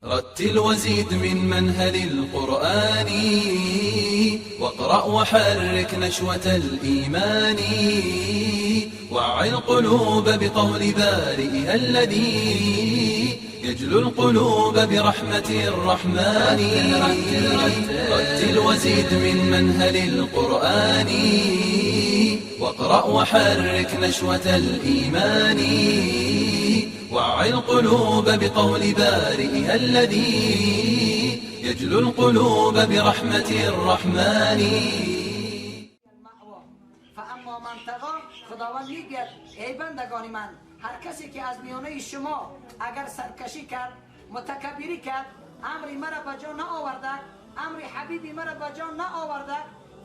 رتل وزيد من منهل القرآن واقرأ وحرك نشوة الإيمان وعي القلوب بقول بارئها الذي يجلو القلوب برحمة الرحمن. رتل وزيد من منهل القرآن واقرأ وحرك نشوة الإيمان وعي القلوب بقول بارئها الذي يجلو القلوب برحمة الرحمن. فاما من طغی، خداوند میگوید ای بندگان من، هر کسی که از میانه شما اگر سرکشی کرد، متکبری کرد، امر مرا به جا نآورده، امر حبیبی مرا به جا نآورده،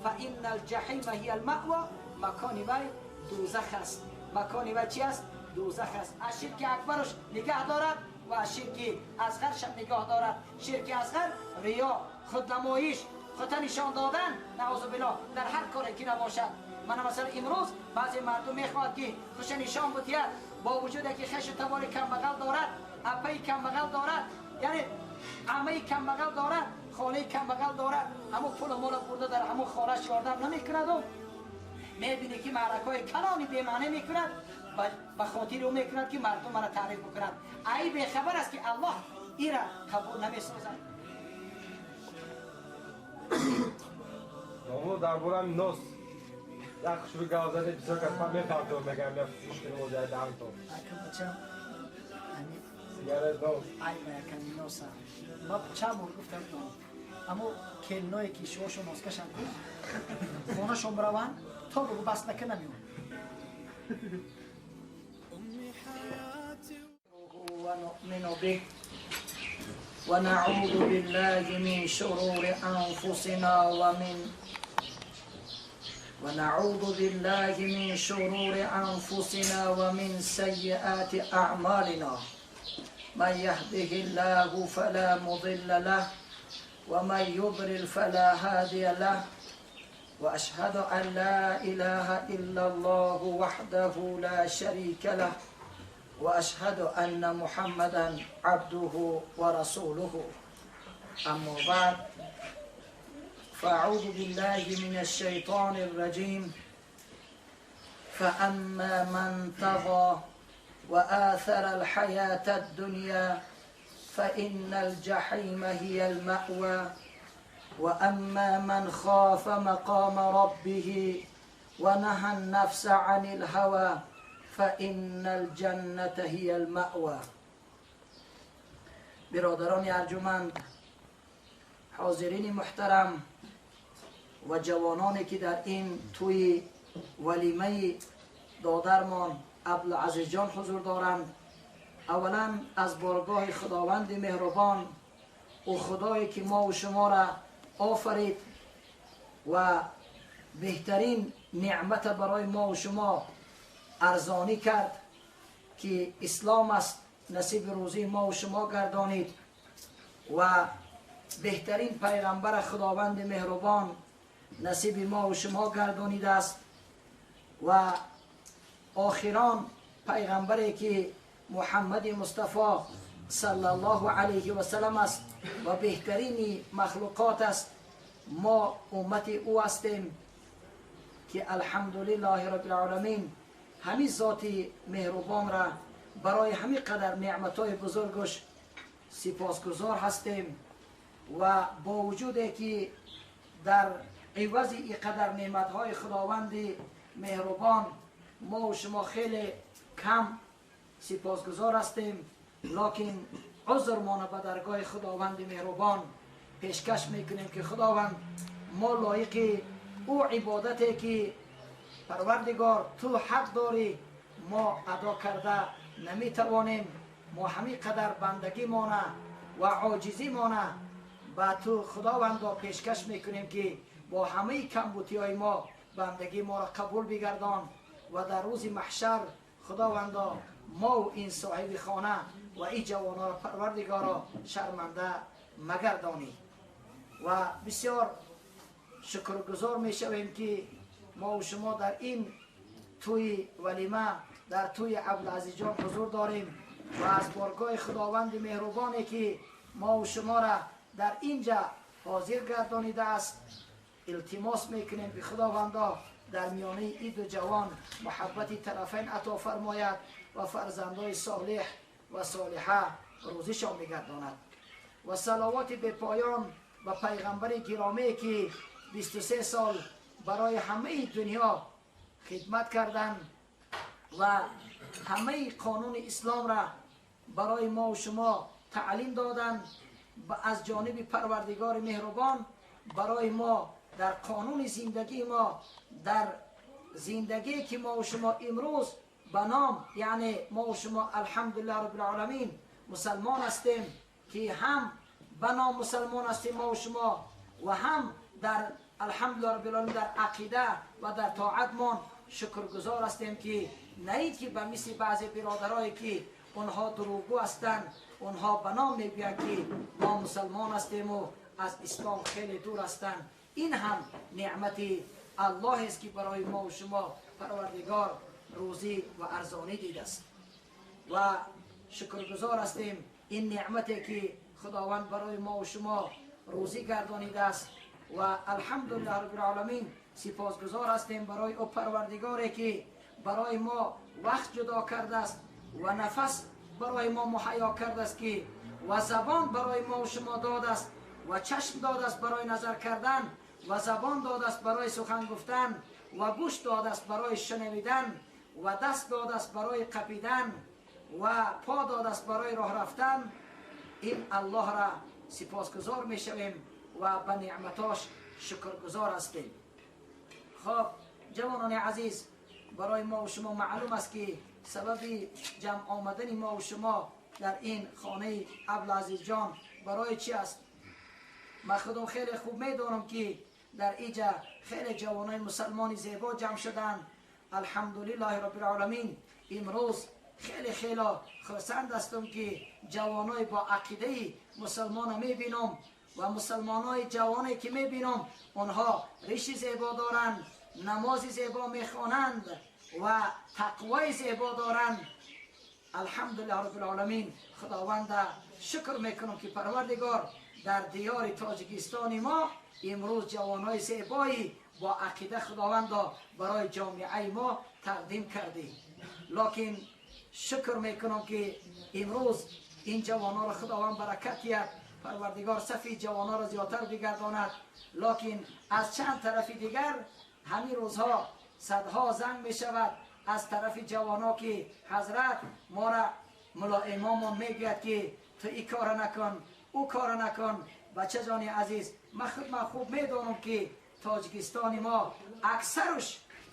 فان الجحیم هی المأوی، مکان وی دوزخ است. مکان وی چی است؟ دوزخ است. از شرک اکبرش نگه دارد و از شرک اصغرش هم نگاه دارد. شرک اصغر ریا، خودنماییش، خود نشان دادن، نعوذ بالله، در هر کاری که نباشد. من مثلا امروز بعضی مردم میخواد که خوش نشان بدهد، با وجود که خش تبار کم بغل دارد، اپای کم بغل دارد، یعنی عمه کم بغل دارد، خاله کم بغل دارد، اما پول مال برده در همون خالش یاردم نمیکند و میبینی که معرکه کلانی بی معنی میکند، به خاطر او میکند که مردم مرا تعریف بکنند. ای بی خبر است که الله ایرا قبول نمیسازد. نامو دربارم نوس یک خوشبو گاو زده بسیار کس من میفهمم میگم یا فوش کنم و جای دهن تو. اکم بچم سیگارت نوس. ای ما یکم نوسا. ما چند بار گفتم اما کلنایی که شوشو نوسکشم کو خونه‌شون بروان تا بگو بس نکنم میون. ونؤمن به ونعوذ بالله من شرور أنفسنا ونعوذ بالله من شرور أنفسنا ومن سيئات أعمالنا. من يهده الله فلا مضل له ومن يضلل فلا هادي له. وأشهد أن لا إله إلا الله وحده لا شريك له وأشهد أن محمدا عبده ورسوله. أما بعد، فأعوذ بالله من الشيطان الرجيم. فأما من طغى وآثر الحياة الدنيا فإن الجحيم هي المأوى. وأما من خاف مقام ربه ونهى النفس عن الهوى فإن الجنة هي المأوى. برادران ارجمند، حاضرین محترم و جوانانی که در این توی ولیمه دادرمان عبدالعزیز جان حضور دارند، اولا از بارگاه خداوند مهربان، او خدایی که ما و شما را آفرید و بهترین نعمت برای ما و شما ارزانی کرد که اسلام است، نصیب روزی ما و شما گردانید و بهترین پیغمبر خداوند مهربان نصیب ما و شما گردانیده است و آخران پیغمبری که محمد مصطفی صلی الله علیه و سلم است و بهترین مخلوقات است، ما امت او هستیم که الحمدلله رب العالمین همین ذات مهربان را برای همین قدر نعمت‌های بزرگش سپاسگزار هستیم و با وجود که در عوض این قدر نعمت‌های خداوند مهربان ما و شما خیلی کم سپاسگزار هستیم، لکن عذرمان به درگاه خداوند مهربان پیشکش میکنیم که خداوند ما لایق او عبادتی که پروردگار تو حق داری ما ادا کرده نمیتوانیم. ما همین قدر بندگی مانه و عاجزی مانه به تو خداوندا پیشکش میکنیم که با همه کمبوتی های ما بندگی ما را قبول بگردان و در روز محشر خداوندا ما و این صاحب خانه و این جوانان را پروردگارا شرمنده مگردانی. و بسیار شکرگزار میشویم که ما و شما در این توی ولیمه در توی عبدالعزیز جان حضور داریم و از بارگاه خداوند مهربانی که ما و شما را در اینجا حاضر گردانیده است. التماس میکنیم به خداوندا در میانه این دو جوان محبت طرفین عطا فرماید و فرزندای صالح و صالحه روزیشان بگرداند. و صلوات به پایان و پیغمبر گرامی که 23 سال برای همه دنیا خدمت کردند و همه قانون اسلام را برای ما و شما تعلیم دادند، از جانب پروردگار مهربان برای ما در قانون زندگی ما، در زندگی که ما و شما امروز به نام، یعنی ما و شما الحمدلله رب العالمین مسلمان هستیم که هم به نام مسلمان هستیم ما و شما و هم در الحمدلله رب العالمین در عقیده و در طاعتمان شکرگزار هستیم که نه که به مثل بعضی برادرایی که اونها دروغگو هستند، اونها به نام میگویند که ما مسلمان هستیم و از اسلام خیلی دور هستند. این هم نعمت الله است که برای ما و شما پروردگار روزی و ارزانی دیده است و شکرگزار هستیم این نعمتی که خداوند برای ما و شما روزی گردانیده است و الحمدلله رب العالمین سپاسگزار هستیم برای او پروردگاری که برای ما وقت جدا کرده است و نفس برای ما مهیا کرده است که و زبان برای ما و شما داده است و چشم داده است برای نظر کردن و زبان داده است برای سخن گفتن و گوش داده است برای شنیدن و دست داده است برای قپیدن و پا داده است برای راه رفتن. این الله را سپاسگزار میشویم و به نعمتاش شکرگزار هستیم. خب جوانان عزیز، برای ما و شما معلوم است که سبب جمع آمدن ما و شما در این خانه عبدالعزیز جان برای چی است؟ من خودم خیلی خوب میدانم که در اینجا خیلی جوانای مسلمان زیبا جمع شدن. الحمدلله رب العالمین امروز خیلی خیلی خرسند هستم که جوانای با عقیده مسلمان میبینم و مسلمانای جوانی که میبینم آنها ریش زیبا دارند، نماز زیبا میخوانند و تقوای زیبا دارند. الحمدلله رب العالمین خداوند شکر میکنم که پروردگار در دیار تاجیکستان ما امروز جوانای زیبایی با عقیده خداوند برای جامعه ما تقدیم کرده. لکن شکر میکنم که امروز این جوانان را خداوند برکت دهد، پروردگار صفی جوانان را زیادتر بگرداند. لکن از چند طرف دیگر همین روزها صدها زنگ میشود از طرف جوانان که حضرت ما را ملا امام میگوید که تو این کار نکن، او کار نکن. بچه جان عزیز، من خود من خوب میدانم که تاجیکستان ما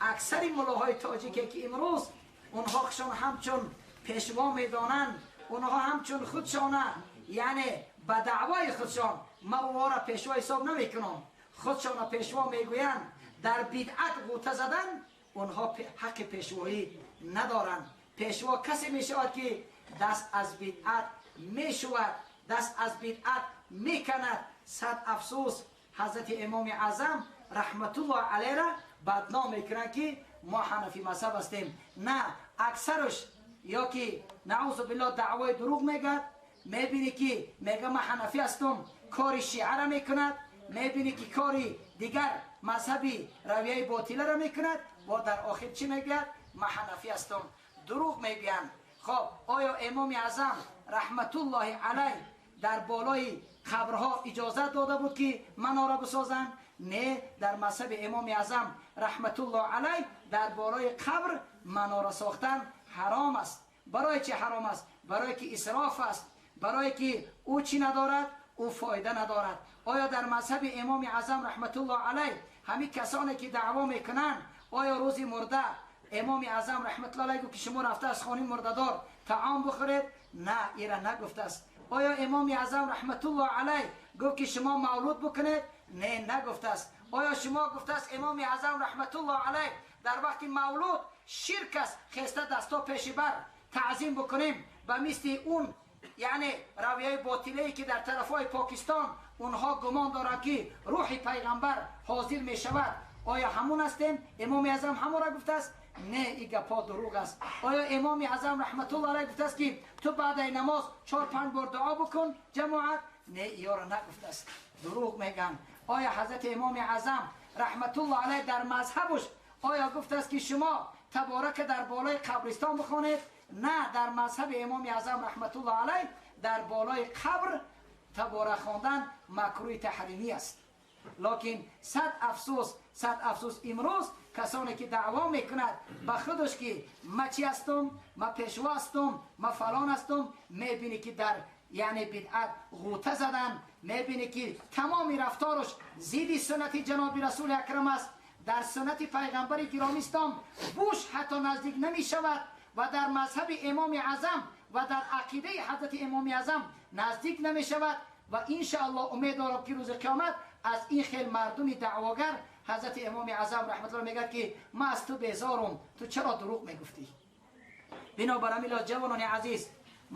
اکثر ملاهای تاجیکی که امروز اونها خودشان همچون پیشوا میدانند، اونها همچون خودشانه، یعنی به دعوای خودشان، ما اونها را پیشوا حساب نمیکنم، خودشان را پیشوا میگویند، در بدعت غوطه زدن اونها حق پیشوایی ندارند. پیشوا کسی میشود که دست از بدعت میشود، دست از بدعت میکند. صد افسوس حضرت امام اعظم رحمت الله علیه را بدنام میکنند که ما حنفی مذهب هستیم. نه، اکثرش یا که نعوذ بالله دعوای دروغ میگد، میبینی که میگه من حنفی هستم، کار شیعه را میکند، میبینی که کاری دیگر مذهبی رویه باطله را میکند و در آخر چی میگوید؟ من حنفی هستم، دروغ میگویند. خب آیا امام اعظم رحمت الله علیه در بالای قبرها اجازه داده بود که مناره بسازند؟ نه، در مذهب امام اعظم رحمت الله علیه در بالای قبر مناره ساختن حرام است. برای چه حرام است؟ برای که اسراف است، برای که او چی ندارد؟ او فایده ندارد. آیا در مذهب امام اعظم رحمت الله علیه همین کسانی که دعوا میکنند، آیا روزی مرده امام اعظم رحمت الله علیه که شما رفته از خانه مرده‌دار طعام بخورید؟ نه، ایرا نگفته است. آیا امام اعظم رحمت الله علیه گفت که شما مولود بکنید؟ نه، نگفته است. آیا شما گفته است امام اعظم رحمت الله علیه در وقت مولود شرک است، خسته دستا پیش بر تعظیم بکنیم به مثل اون، یعنی رویه باطله که در طرفهای پاکستان اونها گمان دارند که روح پیغمبر حاضر می شود، آیا همون هستیم؟ امام اعظم همون را گفته است؟ نه، این گپا دروغ است. آیا امام اعظم رحمت الله علیه گفته است که تو بعد نماز 4-5 بار دعا بکن جماعت؟ Не, иёро нагуфтааст, дурӯғ мегӯянд. Оё ҳазрати имоми аъзам раҳматуллоҳ алайҳ дар мазҳабаш оё гуфтааст, ки шумо таборака дар болои қабристон бихонед? На, дар мазҳаби имоми аъзам раҳматуллоҳ алайҳ дар болои қабр табора хондан макрӯҳи таҳримӣ аст. Лекин сад афсӯс, сад афсӯс, имрӯз касоне ки даъво мекунад ба худаш, ки ма чӣ ҳастум, ма пешво ҳастум, ма фалон ҳастум, мебинӣ, ки дар яъне бидъат ғӯта задан, мебинӣ, ки тамоми рафтораш зидди суннати ҷаноби расули акрам аст, дар суннати пайғамбари гиромӣ ислом буш ҳатто наздик намешавад ва дар мазҳаби имоми аъзам ва дар ақидаи ҳазрати имоми аъзам наздик намешавад. Ва иншааллоҳ умед дорам, ки рӯзи қиёмат аз ин хел мардуми даъвогар ҳазрати имоми аъзам раҳматуллоҳ мегӯяд, ки ман аз ту безорум, ту чаро дурӯғ мегуфтӣ? Бинобар ҳамин, ҷавонони азиз,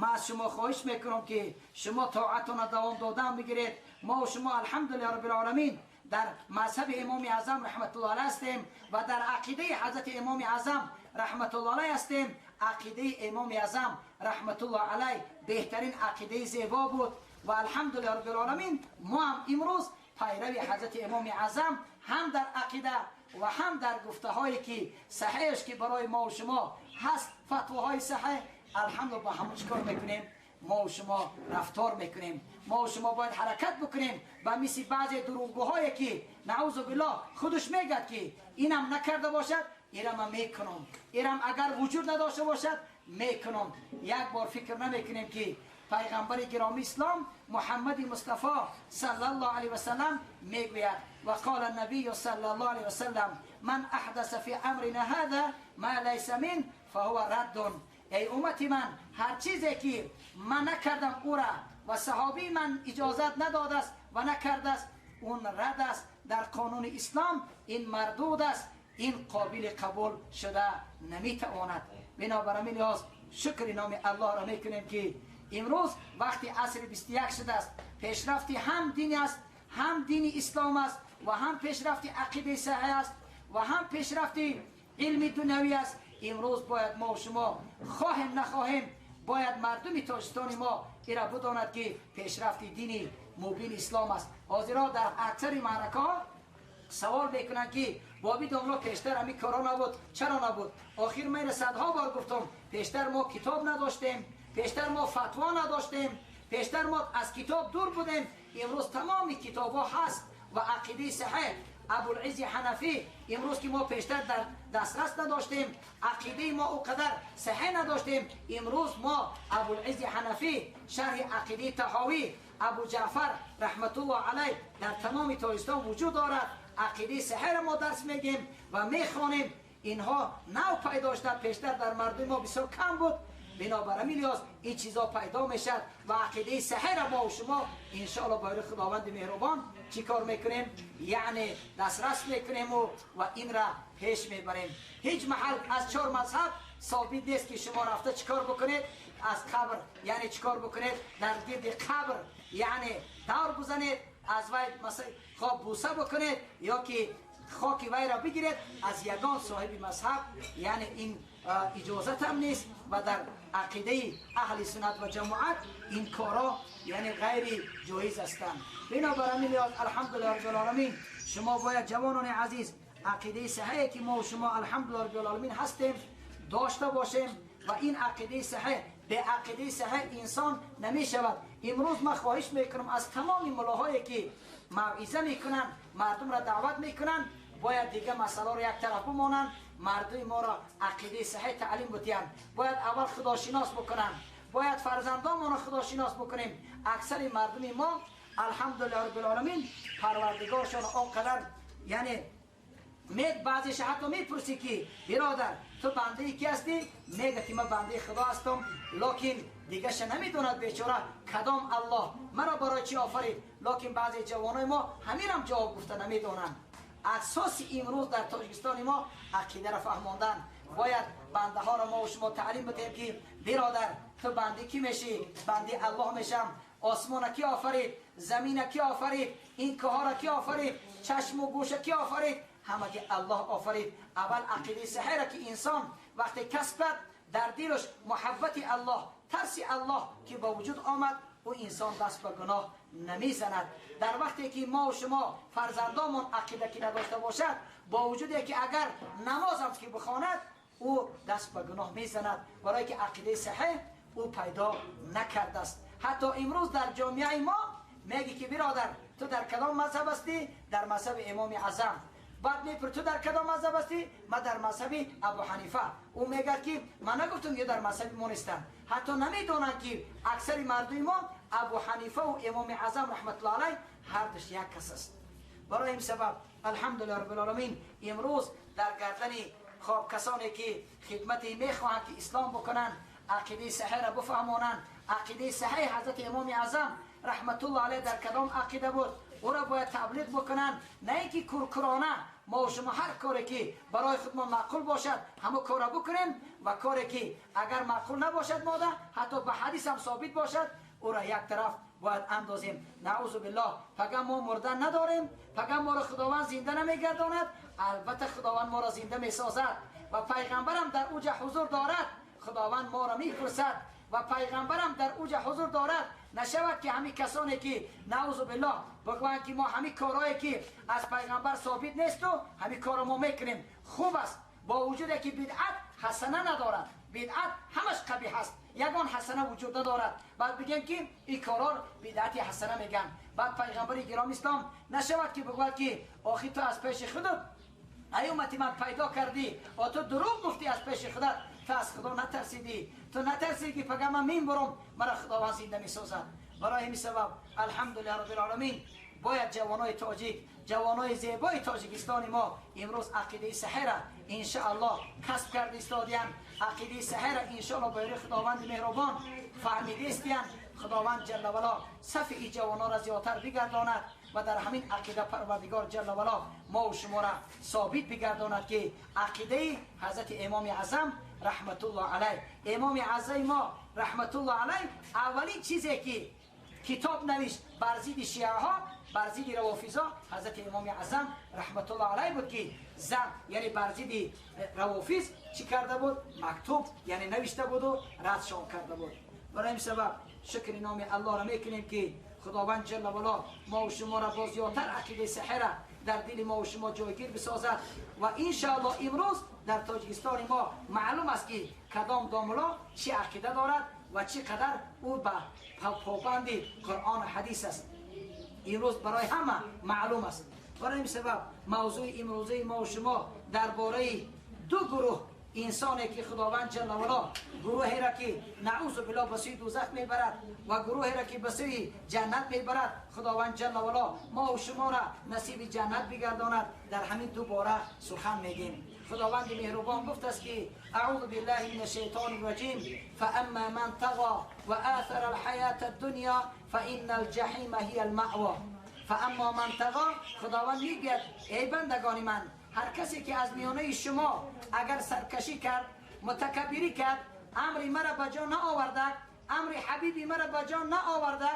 ман аз шумо хоҳиш мекунам, ки шумо тоатона давом додан бигиред. Мо шумо алҳамдулиллаҳи роббил дар мазҳаби имоми аъзам раҳматуллоҳ алайҳ ҳастем ва дар ақидаи ҳазрати имоми аъзам раҳматуллоҳ алайҳ ҳастем. Ақидаи имоми аъзам раҳматуллоҳ алайҳ беҳтарин ақидаи зебо буд ва алҳамдулиллаҳи роббил оламин мо ҳам имрӯз пайрави ҳазрати имоми аъзам ҳам дар ақида ва ҳам дар гуфтаҳое, ки саҳеҳш, ки барои мо шумо ҳаст, фатвоҳои саҳеҳ, алҳамдулиллаҳ, ба ҳамон чикор мекунем? Мо шумо рафтор мекунем. Мо шумо бояд ҳаракат бикунем ба мисли баъзе дурӯғгӯҳое, ки наъузу биллоҳ худаш мегӯяд, ки инам накарда бошад, инам мекунам, инам агар вуҷуд надошта бошад, мекунам. Як бор фикр намекунем, ки пайғамбари гиромӣ ислом Муҳаммади Мустафо саллаллоҳу алайҳи васаллам мегӯяд: ва қола набию саллаллоҳу алайҳи васаллам: ман аҳдаса фи амрина ҳаза ма лайса мин фаҳува раддун. Эй уммати ман, ҳар чизе ки ман накардам ӯра ва саҳобии ман иҷозат надодааст ва накардааст, он рад аст. Дар қонуни ислом ин мардуд аст, ин қобили қабул шуда наметавонад. Бинобар ҳамин лиҳоз шукри номи аллоҳро мекунем, ки имрӯз вақти асри 21 шудааст, пешрафти ҳам дин аст, ҳам дини ислом аст ва ҳам пешрафти ақидаи саҳеҳ аст ва ҳам пешрафти илми дунявӣ аст. Имрӯз бояд мо шумо хоҳем нахоҳем, бояд мардуми тоҷикистони мо ира бидонад, ки пешрафти дини мубини ислом аст. Ҳозиро дар аксари маъракаҳо савол мекунанд, ки боби домло, пештар ҳамин коро набуд, чаро набуд? Охир ман садҳо бор гуфтам, пештар мо китоб надоштем, пештар мо фатво надоштем, пештар мо аз китоб дур будем. Имрӯз тамоми китобҳо ҳаст ва ақидаи саҳеҳ Абулъизи Ҳанафӣ имрӯз, ки мо пештар дар дастрас надоштем, ақидаи мо ӯ қадар саҳеҳ надоштем, имрӯз мо Абулъизи Ҳанафӣ, шарҳи ақидаи Таҳовӣ, Абу Ҷаъфар раҳматуллоҳ алайҳ дар тамоми Тоҷикистон вуҷуд дорад. Ақидаи саҳеҳро мо дарс мегем ва мехонем. Инҳо нав пайдо шуда, пештар дар мардуми мо бисёр кам буд. Бинобар ҳамин лиҳоз ин чизо пайдо мешавад ва ақидаи саҳеҳро мо шумо иншоалло ба ёри худованди меҳрубон чӣ кор мекунем? Яъне дастрас мекунему ва инра пеш мебарем. Ҳеҷ маҳал аз чор мазҳаб собит нест, ки шумо рафта чӣ кор бикунед, аз қабр, яъне чӣ кор бикунед, дар гирди қабр, яъне давр бизанед, аз вай хоб бӯса бикунед ё ки хоки вайро бигиред. Аз ягон соҳиби мазҳаб, яъне ин иҷозатам нест ва дар ақидаи аҳли суннат ва ҷамоат ин коро, яъне ғайри ҷоиз ҳастанд. Бинобар ҳамин лиҳоз алҳамдулиллаҳи роббил оламин, шумо бояд, ҷавонони азиз, ақидаи саҳеҳе, ки мо шумо алҳамдулиллаҳи роббил оламин ҳастем, дошта бошем ва ин ақидаи саҳеҳ, бе ақидаи саҳеҳ инсон намешавад. Имрӯз ман хоҳиш мекунам аз тамоми мулоҳое, ки мавъиза мекунанд, мардумро даъват мекунанд, бояд дига масъаларо як тараф бимонанд, мардуми моро ақидаи саҳеҳ таълим бидиҳанд. Бояд аввал худошинос бикунанд, бояд фарзандонмонро худошинос бикунем. Аксари мардуми мо алҳамдулиллаҳи роббил оламин парвардигоршон он қадар, яъне мед баъзеша ҳатто мепурсӣ, ки биродар, ту бандаи ки ҳастӣ? Мега, ки ман бандаи худо ҳастам, лекин дигаша намедонад бечора, кадом аллоҳ, маро барои чӣ офарид. Лекин баъзе ҷавонои мо ҳаминам ҷавоб гуфта намедонанд. Асоси имрӯз дар тоҷикистони мо ақидаро фаҳмондан. Бояд бандаҳоро мо шумо таълим бидиҳем, ки биродар, ту банди кӣ мешӣ? Банди аллоҳ мешам. Осмона кӣ офарид? Замина кӣ офарид? Ин кӯҳҳоро кӣ офарид? Чашму гӯша кӣ офарид? Ҳамаги аллоҳ офарид. Аввал ақидаи саҳеҳро, ки инсон вақте касб кард, дар дилаш муҳаббати аллоҳ, тарси аллоҳ ки ба вуҷуд омад. او انسان دست به گناه نمیزند. در وقتی که ما و شما فرزندامون عقیده که نداشته باشد، با وجودی که اگر نماز هم که بخواند او دست به گناه میزند، برای که عقیده صحیح او پیدا نکرده است. حتی امروز در جامعه ما میگی که برادر تو در کدام مذهب هستی؟ در مذهب امام اعظم. بعد میپرسه تو در کدام مذهب هستی؟ من در مذهب ابو حنیفه. او میگه که من نگفتم که در مذهب ما نیستم. حتی نمیدونن که اکثر مردم ما ابو حنیفه و امام اعظم رحمت الله علیه هر دوش یک کس است. برای این سبب الحمدلله رب العالمین امروز در گردن خواب کسانی که خدمت میخواهند که اسلام بکنن، عقیده صحیح را بفهمانند، عقیده صحیح حضرت امام اعظم رحمت الله علیه در کدام عقیده بود او را باید تبلیغ بکنن، نه اینکه کورکورانه ما و شما هر کاری که برای خود ما معقول باشد همه کار را بکنیم و کاری که اگر معقول نباشد ماده حتی به حدیث هم ثابت باشد او را یک طرف باید اندازیم. نعوذ بالله فقط ما مردن نداریم، فقط ما را خداوند زنده نمیگرداند، البته خداوند ما را زنده میسازد و پیغمبرم در اوج حضور دارد، خداوند ما را میپرسد و پیغمبرم در اوج حضور دارد. نشود که همین کسانی که نعوذ بالله بگویند که ما همین کارهایی که از پیغمبر ثابت نیست و همین کار ما میکنیم. خوب است با وجود که بدعت حسنه ندارد، بدعت همش قبیح است، یگان حسنه وجود ندارد. بعد بگن که این کارا بدعت حسنه میگن. بعد پیغمبر گرامی اسلام نشود که بگوید که آخی تو از پیش خودت ای امتی من پیدا کردی و تو دروغ گفتی از پیش خودت، تو از خدا نترسیدی، تو نترسیدی که فقط من میبرم مرا خداوند زنده میسازد. برای همین سبب الحمدلله رب العالمین باید جوانای تاجیک، جوانای زیبای تاجیکستان ما امروز عقیده صحیح را انشاءالله کسب کرده استادیان، عقیده صحیح را انشاءالله با یاری خداوند مهربان فهمیده استیان. خداوند جل وعلا صف این جوانان را زیادتر بگرداند و در همین عقیده پروردگار جل وعلا ما و شما را ثابت بگرداند که عقیده حضرت امام اعظم رحمت الله علیه، امام اعظم ما رحمت الله علیه اولین چیزی که کتاب نوشت بر ضد شیعه ها، بر ضد روافض حضرت امام اعظم رحمت الله علیه بود که زن یعنی بر ضد روافض چی کرده بود؟ مکتوب یعنی نوشته بود و ردشان کرده بود. برای این سبب شکر نام الله را میکنیم که خداوند جل وعلا ما و شما را باز زیادتر عقیده صحیح را در دل ما و شما جایگیر بسازد و انشاءالله امروز در تاجیکستان ما معلوم است که کدام داملا چی عقیده دارد و چی قدر او به پابند قرآن و حدیث است. امروز برای همه معلوم است. برای این سبب موضوع امروزه ما و شما درباره دو گروه انسانی که خداوند جل وعلا گروهی را که نعوذ بالله به سوی دوزخ میبرد و گروهی را که به سوی جنت میبرد، خداوند جل وعلا ما و شما را نصیب جنت بگرداند. در همین دو باره سخن میگیم. خداوند مهربان گفت است که اعوذ بالله من الشیطان الرجیم فاما من طغى وآثر الحیاة الدنیا فإن الجحیم هی المأوى. فاما من طغى، خداوند میگوید ای بندگان من، هر کسی که از میانه شما اگر سرکشی کرد، متکبری کرد، امر مرا به جا نآورده، امر حبیبی مرا به جا نآورده،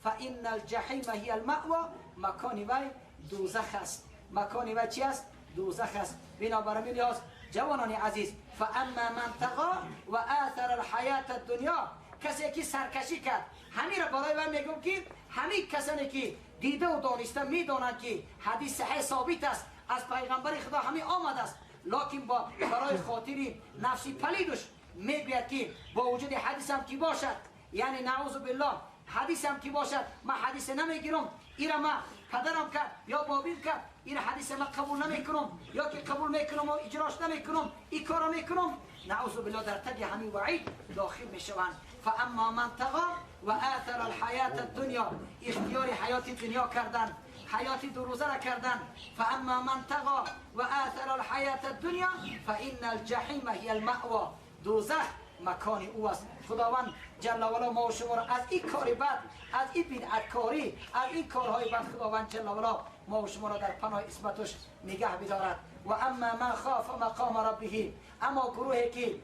فإن الجحیم هی المأوى، مکان وی دوزخ است. مکان وی چی است؟ دوزخ است. بنابراین لحاظ جوانان عزیز، فاما من طغى و آثر الحیاة الدنیا، کسی که سرکشی کرد، همین را برای من میگم که همین کسانی که دیده و دانسته میدانند که حدیث صحیح ثابت است از پیغمبر خدا همین آمده است، لکن با برای خاطر نفسی پلیدش میگوید که با وجود حدیث هم که باشد، یعنی نعوذ بالله حدیث هم که باشد من حدیث نمیگیرم، ایرا ما پدرم کرد یا بابیم کرد، این حدیث ما قبول نمیکنم یا که قبول میکنم و اجراش نمیکنم، این کارو میکنم، نعوذ بالله در تگ همین وعید داخل میشوند. فاما من طغى و آثر الحیاة الدنیا، اختیار حیات دنیا کردن، حیات دو روزه را کردن. فاما من طغى و آثر الحیاة الدنیا فإن الجحیم هی المأوى، دوزخ مکان او است. خداوند جل وعلا ما و شما را از این کار بد، از این بدعتکاری، از این کارهای بد خداوند جل وعلا ما و شما را در پناه عصمتش نگه بدارد. و اما من خاف مقام ربه، اما گروهی که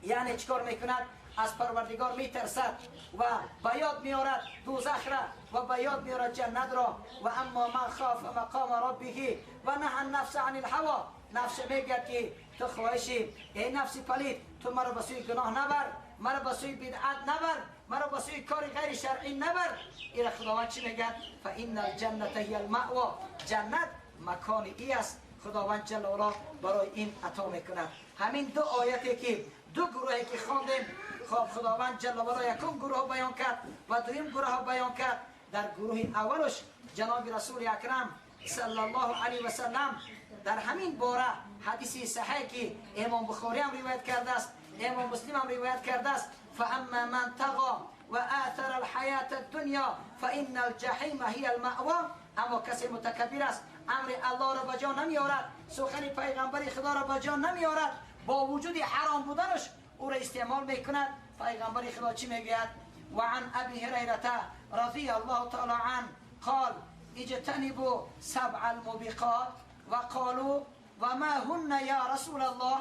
یعنی چیکار میکند؟ از پروردگار میترسد و به یاد میارد دوزخ را و به یاد میارد جنت را. و اما من خاف مقام ربه و نهى النفس عن الهوى، نفس میگه که تو خواهشی ای نفس پلید، تو مرا به سوی گناه نبر، مرا به سوی بدعت نبر، مرا به سوی کار غیر شرعی نبر. ایره خداوند چی میگه؟ فان الجنه هی المأوا، جنت مکان ای است. خداوند جل و علا برای این عطا میکند. همین دو آیتی که دو گروهی که خواندیم، خب خداوند جل و علا یکم گروه بیان کرد و دویم گروه بیان کرد. در گروه اولش جناب رسول اکرم صلی الله علیه و سلم در همین باره حدیث صحیح که امام بخاری هم روایت کرده است، امام مسلم هم روایت کرده است، فاما من طغى و آثر الحیات الدنیا فان الجحیم هی المأوا. اما کسی متکبر است، امر الله را به جا نمیارد، سخن پیغمبر خدا را به جا نمیارد، با وجود حرام بودنش او را استعمال میکند. پیغمبر خدا چی میگوید؟ و عن ابی هریره رضی الله تعالی عنه قال اجتنبوا سبع الموبقات وقالوا وما هن يا رسول الله؟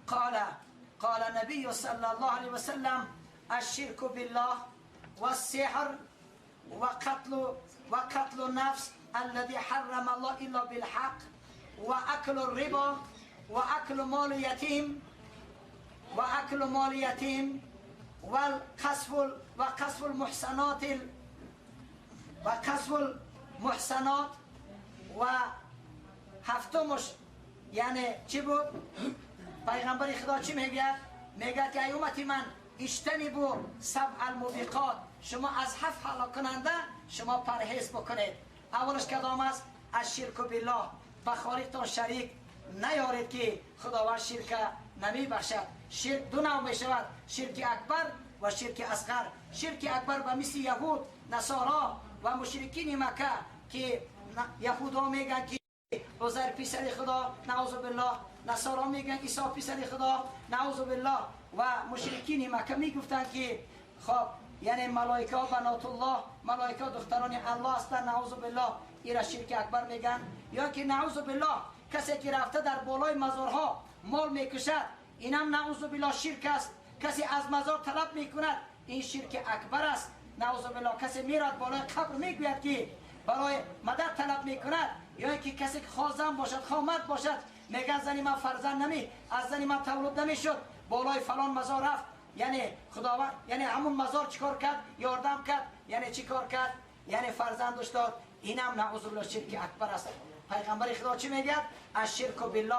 قال قال النبي صلى الله عليه وسلم الشرك بالله والسحر وقتل النفس الذي حرم الله إلا بالحق وأكل الربا وأكل مال يتيم وأكل مال يتيم والقصف وقصف المحصنات وقصف المحصنات. و هفتمش یعنی چی بود؟ پیغمبر خدا چی میگه؟ میگه که ای امتی من اجتنبوا سبع الموبقات، شما از هفت هلاک کننده شما پرهیز بکنید. اولش کدام است؟ الشرک بالله، به خالقتان شریک نیارید که خداوند شرک نمی بخشد. شرک دو نوع می شود، شرک اکبر و شرک اصغر. شرک اکبر به مثل یهود، نصارا و مشرکین مکه که یهودا میگن که عزیر پسر خدا، نعوذ بالله، نصارا میگن عیسی پسر خدا، نعوذ بالله، و مشرکین مکه میگفتند که خب یعنی ملائکه بنات الله، ملائکه دختران الله هستند، نعوذ بالله، ایرا شرک اکبر میگن. یا که نعوذ بالله کسی که رفته در بالای مزارها مال میکشد، اینم نعوذ بالله شرک است. کسی از مزار طلب میکند، این شرک اکبر است، نعوذ بالله. کسی میراد بالای قبر میگوید که برای مدد طلب میکند، یا اینکه کسی که خواه زن باشد خواه مرد باشد، میگن زنی من فرزند نمی، از زنی من تولد نمیشد، بالای فلان مزار رفت، یعنی خداوند یعنی همون مزار چیکار کرد؟ یاردم کرد، یعنی چیکار کرد؟ یعنی فرزندش داد. اینم نعوذ بالله شرک اکبر است. پیغمبر خدا چی میگه؟ الشرک بالله،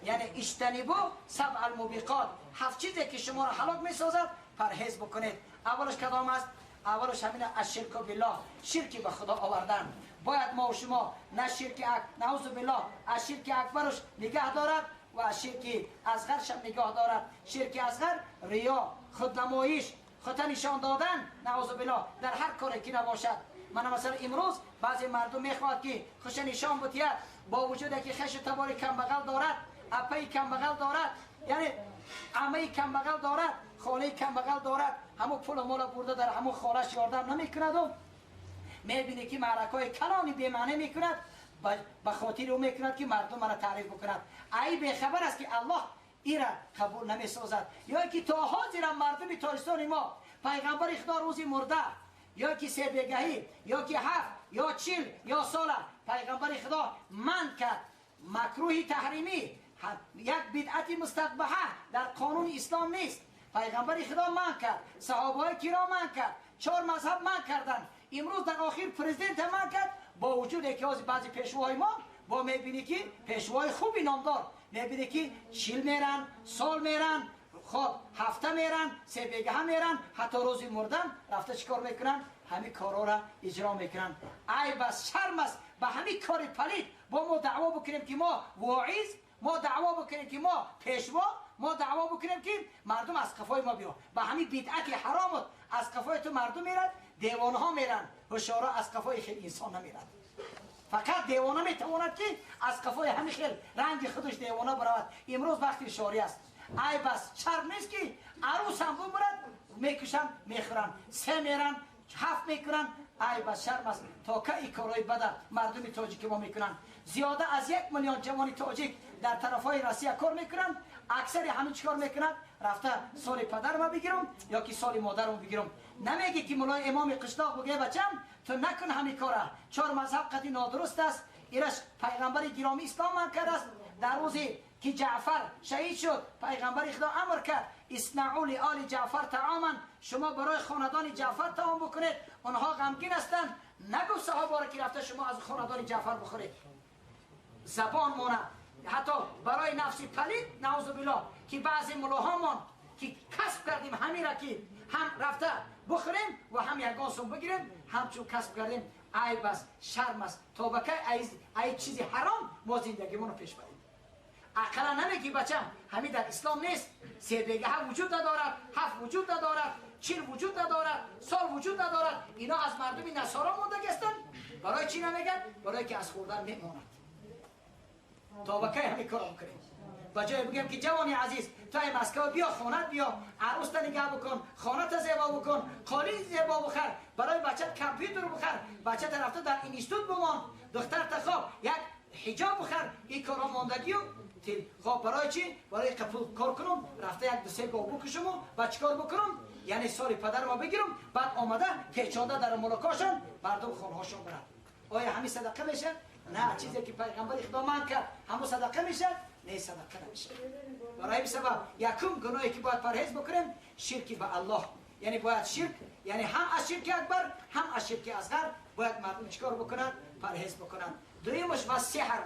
یعنی اجتنبوا سبع الموبقات، هفت چیزی که شما را هلاک میسازد پرهیز بکنید. اولش کدام است؟ اولش همین الشرک بالله، شرکی به خدا آوردن. باید ما و شما نه شرک نعوذ بالله از شرک اکبرش نگه دارد و از شرک اصغرش هم نگاه دارد. شرک اصغر ریا، خودنماییش، خود نشان دادن، نعوذ بالله، در هر کاری که نباشد. من مثلا امروز بعضی مردم میخواد که خوش نشان بتید، با وجود که خش تبار کم بغل دارد، اپای کم بغل دارد، یعنی عمه کم بغل دارد، خاله کم بغل دارد، همو پول مال برده در همو خالش یاردم نمیکند و میبینی که معرکه کلانی بی معنی میکند، به خاطر او میکند که مردم را تعریف بکند. ای بی خبر است که الله ایرا قبول نمیسازد. یا که تا حاضر مردم تاجستان ما پیغمبر خدا روزی مرده، یا که سه بگهی، یا که 7 یا 40 یا ساله، پیغمبر خدا من کرد مکروه تحریمی، یک بدعت مستقبحه در قانون اسلام نیست. پیغمبر خدا من کرد، صحابه کرام من کرد، 4 مذهب من کردن. امروز در آخر پرزیدنت من کرد، با وجود که از بعضی پیشواهای ما با میبینی که پیشوای خوبی نامدار، میبینی که 40 میرن، سال میرن، خب هفته میرن، سه بگه میرن، حتی روزی مردن رفته چیکار میکنن؟ همین کارا را اجرا میکنن. ای بس شرم است به همین کار پلید با ما دعوا بکنیم که ما واعظ، ما دعوا بکنیم که ما پیشوا، ما دعوا بکنیم که مردم از قفای ما بیا. به همین بدعت حرامت از قفای تو مردم میرن، دیوانه ها میرن، هوشیارا از قفای خیلی انسان نمیرن. فقط دیوانه میتواند که از قفای همین خیل رنگ خودش دیوانه برود. امروز وقتی شاری است. ای بس شرم نیست که عروس هم بمرد میکشن میخورن، 3 میرن، 7 میکنن. ای بس شرم است تا که این کارهای بده مردم تاجیک ما میکنن. زیاده از 1 میلیون جوان تاجیک در طرفهای روسیه کار میکنن. اکثر همین چیکار میکنن؟ رفته سال پدرم بگیرم یا که سال مادرم بگیرم. نمیگه که مولای امام قشلاق بگه بچم تو نکن همین کاره، 4 مذهب قطعی نادرست است، ایرش پیغمبر گرامی اسلام من کرده است. در روز که جعفر شهید شد، پیغمبر خدا امر کرد اصنعوا لآل جعفر طعاما، شما برای خاندان جعفر طعام بکنید، آنها غمگین هستند. نگو صحابه را که رفته شما از خاندان جعفر بخورید. زبان مونه حتی برای نفسی پلید، نعوذ بالله، که بعضی ملاهامان که کسب کردیم همین را که هم رفته بخوریم و هم یگان سوم بگیریم، همچون کسب کردیم عیب است، شرم است. تا بکی ای چیزی حرام ما زندگیمون رو پیش بریم. اقلا نمیگی بچم همین در اسلام نیست، سه دیگه هم وجود ندارد، هفت وجود ندارد، 40 وجود ندارد، سال وجود ندارد. اینا از مردم نصارا مونده هستند. برای چی نمیگن؟ برای که از خوردن میماند. تا بکی همین کارو بکنیم. با جای بگم که جوانی عزیز تو ای مسکو بیا، خونت بیا، عروس نگاه بکن، خانه زیبا بکن، قالی زیبا بخر، برای بچت کامپیوتر بخر، بچت رفته در اینستیتوت بمان، دختر تخاب یک حجاب بخر. این کارا ماندگیو خب برای چی؟ برای قبول کار کنم، رفته یک دو سه گاو بکشم و چیکار بکنم؟ یعنی سال پدر ما بگیرم، بعد آمده پیچانده در ملکاشون مردم خانه‌هاشون برن. آیا همین صدقه میشه؟ نه، چیزی که پیغمبر خدا من کرد همون صدقه میشه؟ نه، صدقه نمیشه. برای این سبب یکم گناهی که باید پرهیز بکنیم شرکی به الله، یعنی باید شرک، یعنی هم از شرک اکبر هم از شرک اصغر باید مردم چیکار بکنن؟ پرهیز بکنن. دویمش و سحر.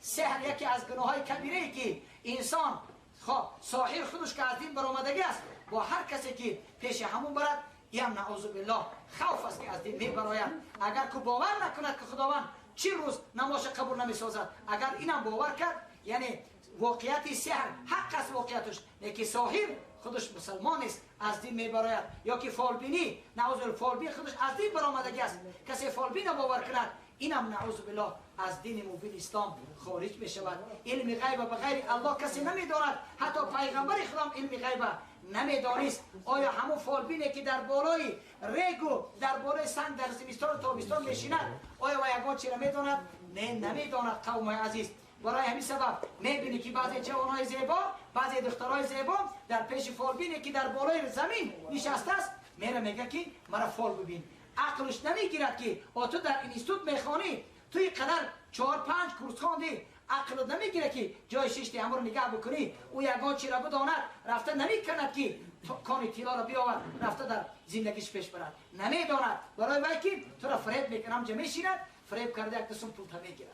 سحر یکی از گناه‌های کبیره که انسان خب ساحر خودش که از دین برآمدگی است، با هر کسی که پیش همون برد، یم نعوذ بالله خوف است که از دین میبراید. اگر که باور نکند که خداوند 40 روز نماز قبول نمیسازد، اگر اینم باور کرد یعنی واقعیت سحر حق است واقعیتش، نه ساحر خودش مسلمان است از دین میبراید. یا که فالبینی، نعوذ بالله، فالبین خودش از دین برآمدگی است، کسی فالبین باور کند اینم نعوذ بالله از دین مبین اسلام خارج می شود. علم غیب به غیر الله کسی نمیداند، حتی پیغمبر خدا علم غیب نمیدانست. آیا همون فالبینه که در بالای ریگ و در بالای سنگ در زمستان و تابستان میشیند، آیا و یگان چی را میداند؟ نه، نمیداند. قوم عزیز، برای همین سبب میبینی که بعضی جوانای زیبا، بعضی دخترای زیبا در پیش فالبینه که در بالای زمین نشسته است میره میگه که مرا فال ببین. عقلش نمیگیرد که تو در اینستیتوت میخوانی، توی قدر 4-5 کورس خواندی، عقل نمیگیره که جای ششتی همو رو نگاه بکنی، او یگان چی را بداند، رفته نمیکند که کانی طلا را بیاورد، رفته در زندگیش پیش برد، نمیداند. برای وای که تو را فریب میکنم، همجا میشیند، فریب کرده یک قسم پول تا میگیرد.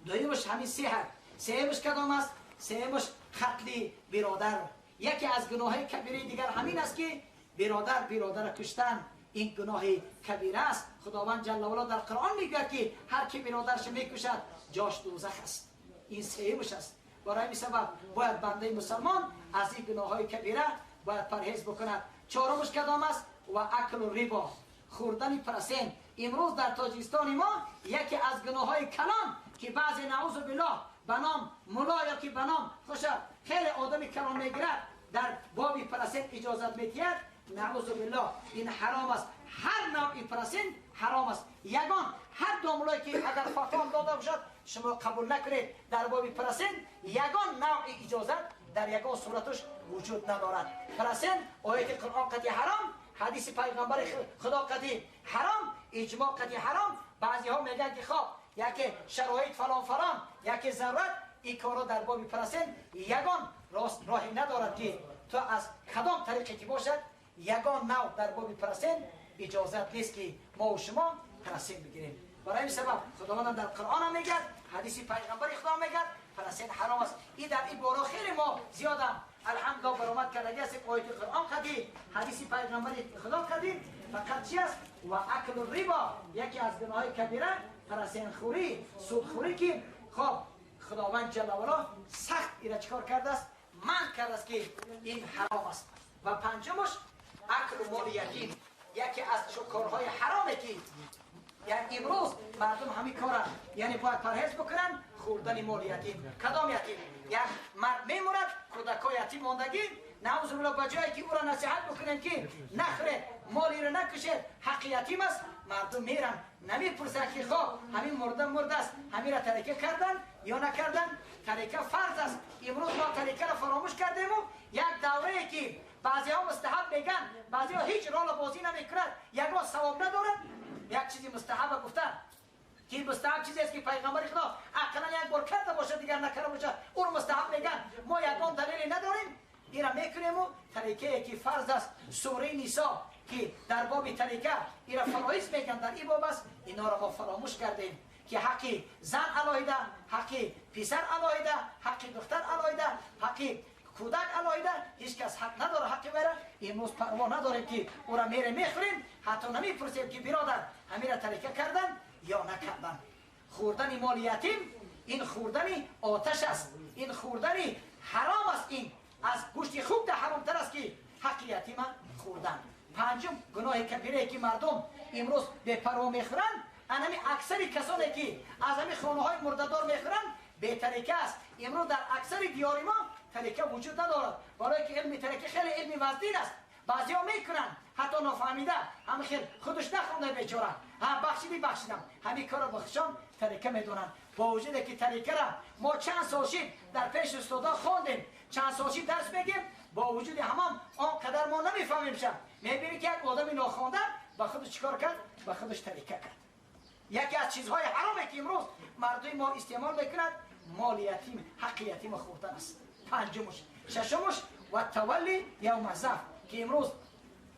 دویمش همین سحر. سهمش کدام است؟ سهمش قتل برادر. یکی از گناه‌های کبیره دیگر همین است که برادر برادر کشتن، این گناه کبیره است. خداوند جل و علا در قرآن میگه که هر کی برادرش میکشد جاش دوزخ است. این سهمش است. برای این سبب باید بنده مسلمان از این گناه‌های کبیره باید پرهیز بکند. چهارمش کدام است؟ و اکل ربا، خوردن پرسن. امروز در تاجیکستان ما یکی از گناه‌های کلان که بعضی نعوذ بالله به نام ملا یا که به نام خوش خیلی آدمی کلان میگیرد در باب پرسن اجازت میدهد، نعوذ بالله این حرام است. هر نوع پرسن حرام است. یگان هر داملایی که اگر فتوا داده باشد شما قبول نکنید در باب پرسن، یگان نوع اجازت در یگان صورتش وجود ندارد. پرسن آیت قرآن قطعی حرام، حدیث پیغمبر خدا قطعی حرام، اجماع قطعی حرام. بعضی ها میگن که خب یکی شرایط فلان فلان، یکی ضرورت، این کارا در باب پرسن یگان راست راهی ندارد که تو از کدام طریقی که باشد یگان نوع در باب پرسن اجازت نیست که ما و شما پرسن بگیریم. برای این سبب خداوند در قرآن هم میگه، حدیث پیغمبر خدا میگه پرسن حرام است. این در این بارا خیلی ما زیادم الحمدلله برآمد کردگی است. آیت قرآن قدیم، حدیث پیغمبر خدا قدیم، فقط چی است؟ و اکل الربا، یکی از گناه‌های کبیره پرسن خوری، سودخوری که خب خداوند جل و علا سخت ایرا چیکار کرده است؟ منع کرده است که این حرام است. و پنجمش اکل مال یتیم، یکی از کارهای حرامه که یعنی امروز مردم همین کارن، یعنی باید پرهیز بکنن خوردن مال یتیم. کدام یتیم؟ یک مرد میمورد، کودکای یتیم ماندگی، نعوذ بالله به جایی که او را نصیحت بکنیم که نخوره، مالی را نکشه، حق یتیم است، مردم میرن نمیپرسن که خب همین مرده مرده است، همین را ترکه کردن یا نکردن. ترکه فرض است. امروز ما ترکه را فراموش کردیم و یک دوره که بعضی ها مستحب میگن، بعضی ها هیچ رول بازی نمیکند، یک بار ثواب ندارد، یک چیزی مستحب گفتن. ки мустаҳаб чизест ки пайғамбари Худо ақаллан як бор карда бошад, дигар накарда бошад, ӯро мустаҳаб мегӯянд. Мо ягон далеле надорем, ира мекунему. Тарикае ки фарз аст, сураи Нисо ки дар боби тарика ира фароиз мегӯянд, дар ин боб аст, инҳоро мо фаромӯш кардем ки ҳаққи зан алоҳида, ҳаққи писар алоҳида, ҳаққи духтар алоҳида, ҳаққи кӯдак алоҳида. Ҳеҷ кас ҳақ надорад ҳаққи вайра. Имрӯз парво надорем ки ӯра мере мехӯрем, ҳатто намепурсем ки биродар ҳамира тарика кардан ё накардан. Хӯрдани моли ятим ин хӯрдани оташ аст, ин хӯрдани ҳаром аст, ин аз гӯшти хук да ҳаромтар аст ки ҳаққи ятима хӯрдан. Панҷум гуноҳи кабирае ки мардум имрӯз бепарво мехӯранд, анами аксари касоне ки аз ҳами хонаҳои мурдадор мехӯранд, бетарика аст. Имрӯз дар аксари диёри мо тарика вуҷуд надорад, барое ки илми тарика хеле илми вазнин аст. Баъзеҳо мекунанд ҳатто нофаҳмида, ҳами хел худаш нахонда бечора, ҳа бахшиди бахшидам, ҳамин корро ба худшон тарика медонанд. Бо вуҷуде ки тарикара мо чанд сол шид дар пеши устодон хондем, чанд сол шид дарс мегем, бо вуҷуди ҳамон он қадар мо намефаҳмем. Ша мебинӣ ки як одами нохонда ба худаш чӣ кор кард? Ба худаш тарика кард. Яке аз чизҳои ҳароме ки имрӯз мардуми мо истеъмол мекунад, моли ятим, ҳаққи ятима хӯрдан аст. Панҷумуш. Шашумуш ва тавалли явма заф, ки имрӯз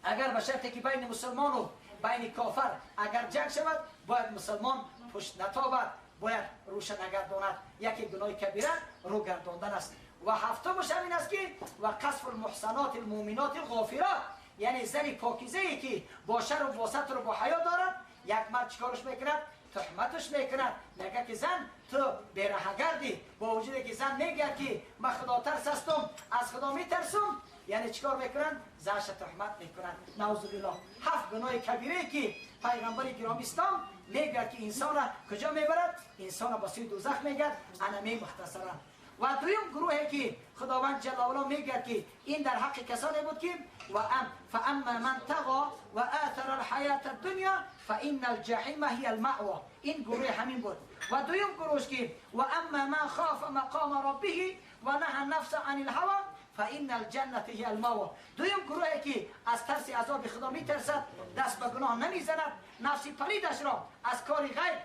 агар ба шарте ки байни мусулмону байни кофар агар ҷанг шавад, бояд мусулмон пушт натобад, бояд рӯша нагардонад. Яке гуноҳи кабира рӯ гардондан аст. Ва ҳафтумуш ҳамин аст ки ва қасфу лмуҳсаноти лмуъминоти лғофирот, яъне зани покизае ки бо шару бо сатру бо ҳаё дорад, як мард чикораш мекунад? Туҳматаш мекунад, мегӯяд ки зан ту бераҳагардӣ. Бо вуҷуде ки зан мегӯяд ки ман худотарс ҳастум, аз Худо метарсум, яъне чикор мекунанд? Занша туҳмат мекунанд. Наузубиллоҳ. Ҳафт гуноҳи кабирае ки пайғамбари гироми ислом мегӯяд ки инсонро куҷо мебарад? Инсонро ба сӯи дӯзах мегӯяд. Ана мемухтасаранд. Ва дуюм гурӯҳе ки Худованд ҷалла ваало мегӯяд ки ин дар ҳаққи касоне буд ки фаамма ман тағо ва атара алҳаята дунё фаинна алҷаҳима ҳия алмаъво, ин гурӯҳи ҳамин буд. Ва дуюм гурӯҳш ки ва амма ман хафа мақома роббиҳи ва наҳа нафса ани лҳаво фаинна алҷанната ҳия алмаъво. Дуюм гурӯҳе ки аз тарси азоби Худо метарсад, даст ба гуноҳ намезанад, нафси палидашро аз кори ғайр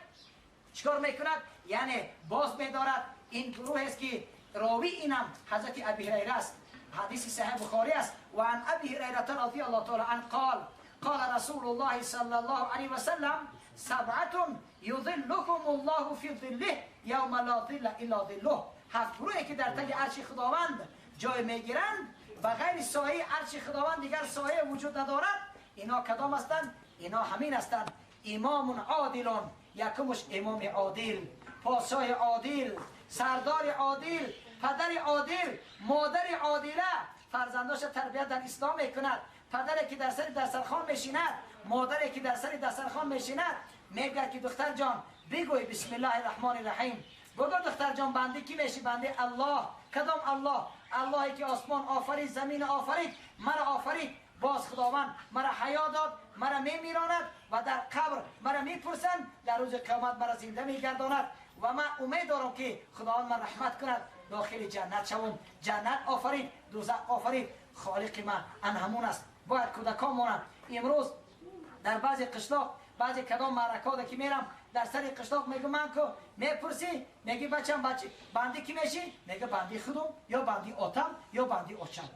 чикор мекунад? Яъне боз медорад. Ин гурӯҳест ки راوی اینم حضرت ابی هریره است، حدیث صحیح بخاری است. و عن ابی هریره رضی الله تعالی عنه قال قال رسول الله صلی الله علیه وسلم سبعة یظلهم الله فی ظله یوم لا ظل الا ظله. هفت گروهی که در تگ عرش خداوند جای میگیرند و غیر سایه عرش خداوند دیگر سایه وجود ندارد، اینا کدام هستند؟ اینا همین هستند. امام عادل، یکمش امام عادل، پادشاه عادل، سردار عادل، پدر عادل، مادر عادله، فرزنداش تربیت در اسلام میکند. پدری که در سر دسترخوان میشیند، مادری که در سر دسترخوان میشیند، میگه که دختر جان بگوی بسم الله الرحمن الرحیم. بگو دختر جان بنده کی میشی؟ بنده الله. کدام الله؟ اللهی که آسمان آفرید، زمین آفرید، مرا آفرید. باز خداوند مرا حیا داد، مرا میمیراند و در قبر مرا میپرسند، در روز قیامت مرا زنده میگرداند و من امید دارم که خداوند من رحمت کند، داخل جنت شوم. جنت آفرید، دوزخ آفرید، خالق من ان همون است. باید کودکان مانند. امروز در بعضی قشلاق، بعضی کدام معرکات که میرم در سر قشلاق میگم من کو میپرسی، میگی بچم بچه بندی کی میشی؟ میگه بندی خودم یا بندی آتم یا بندی آچم.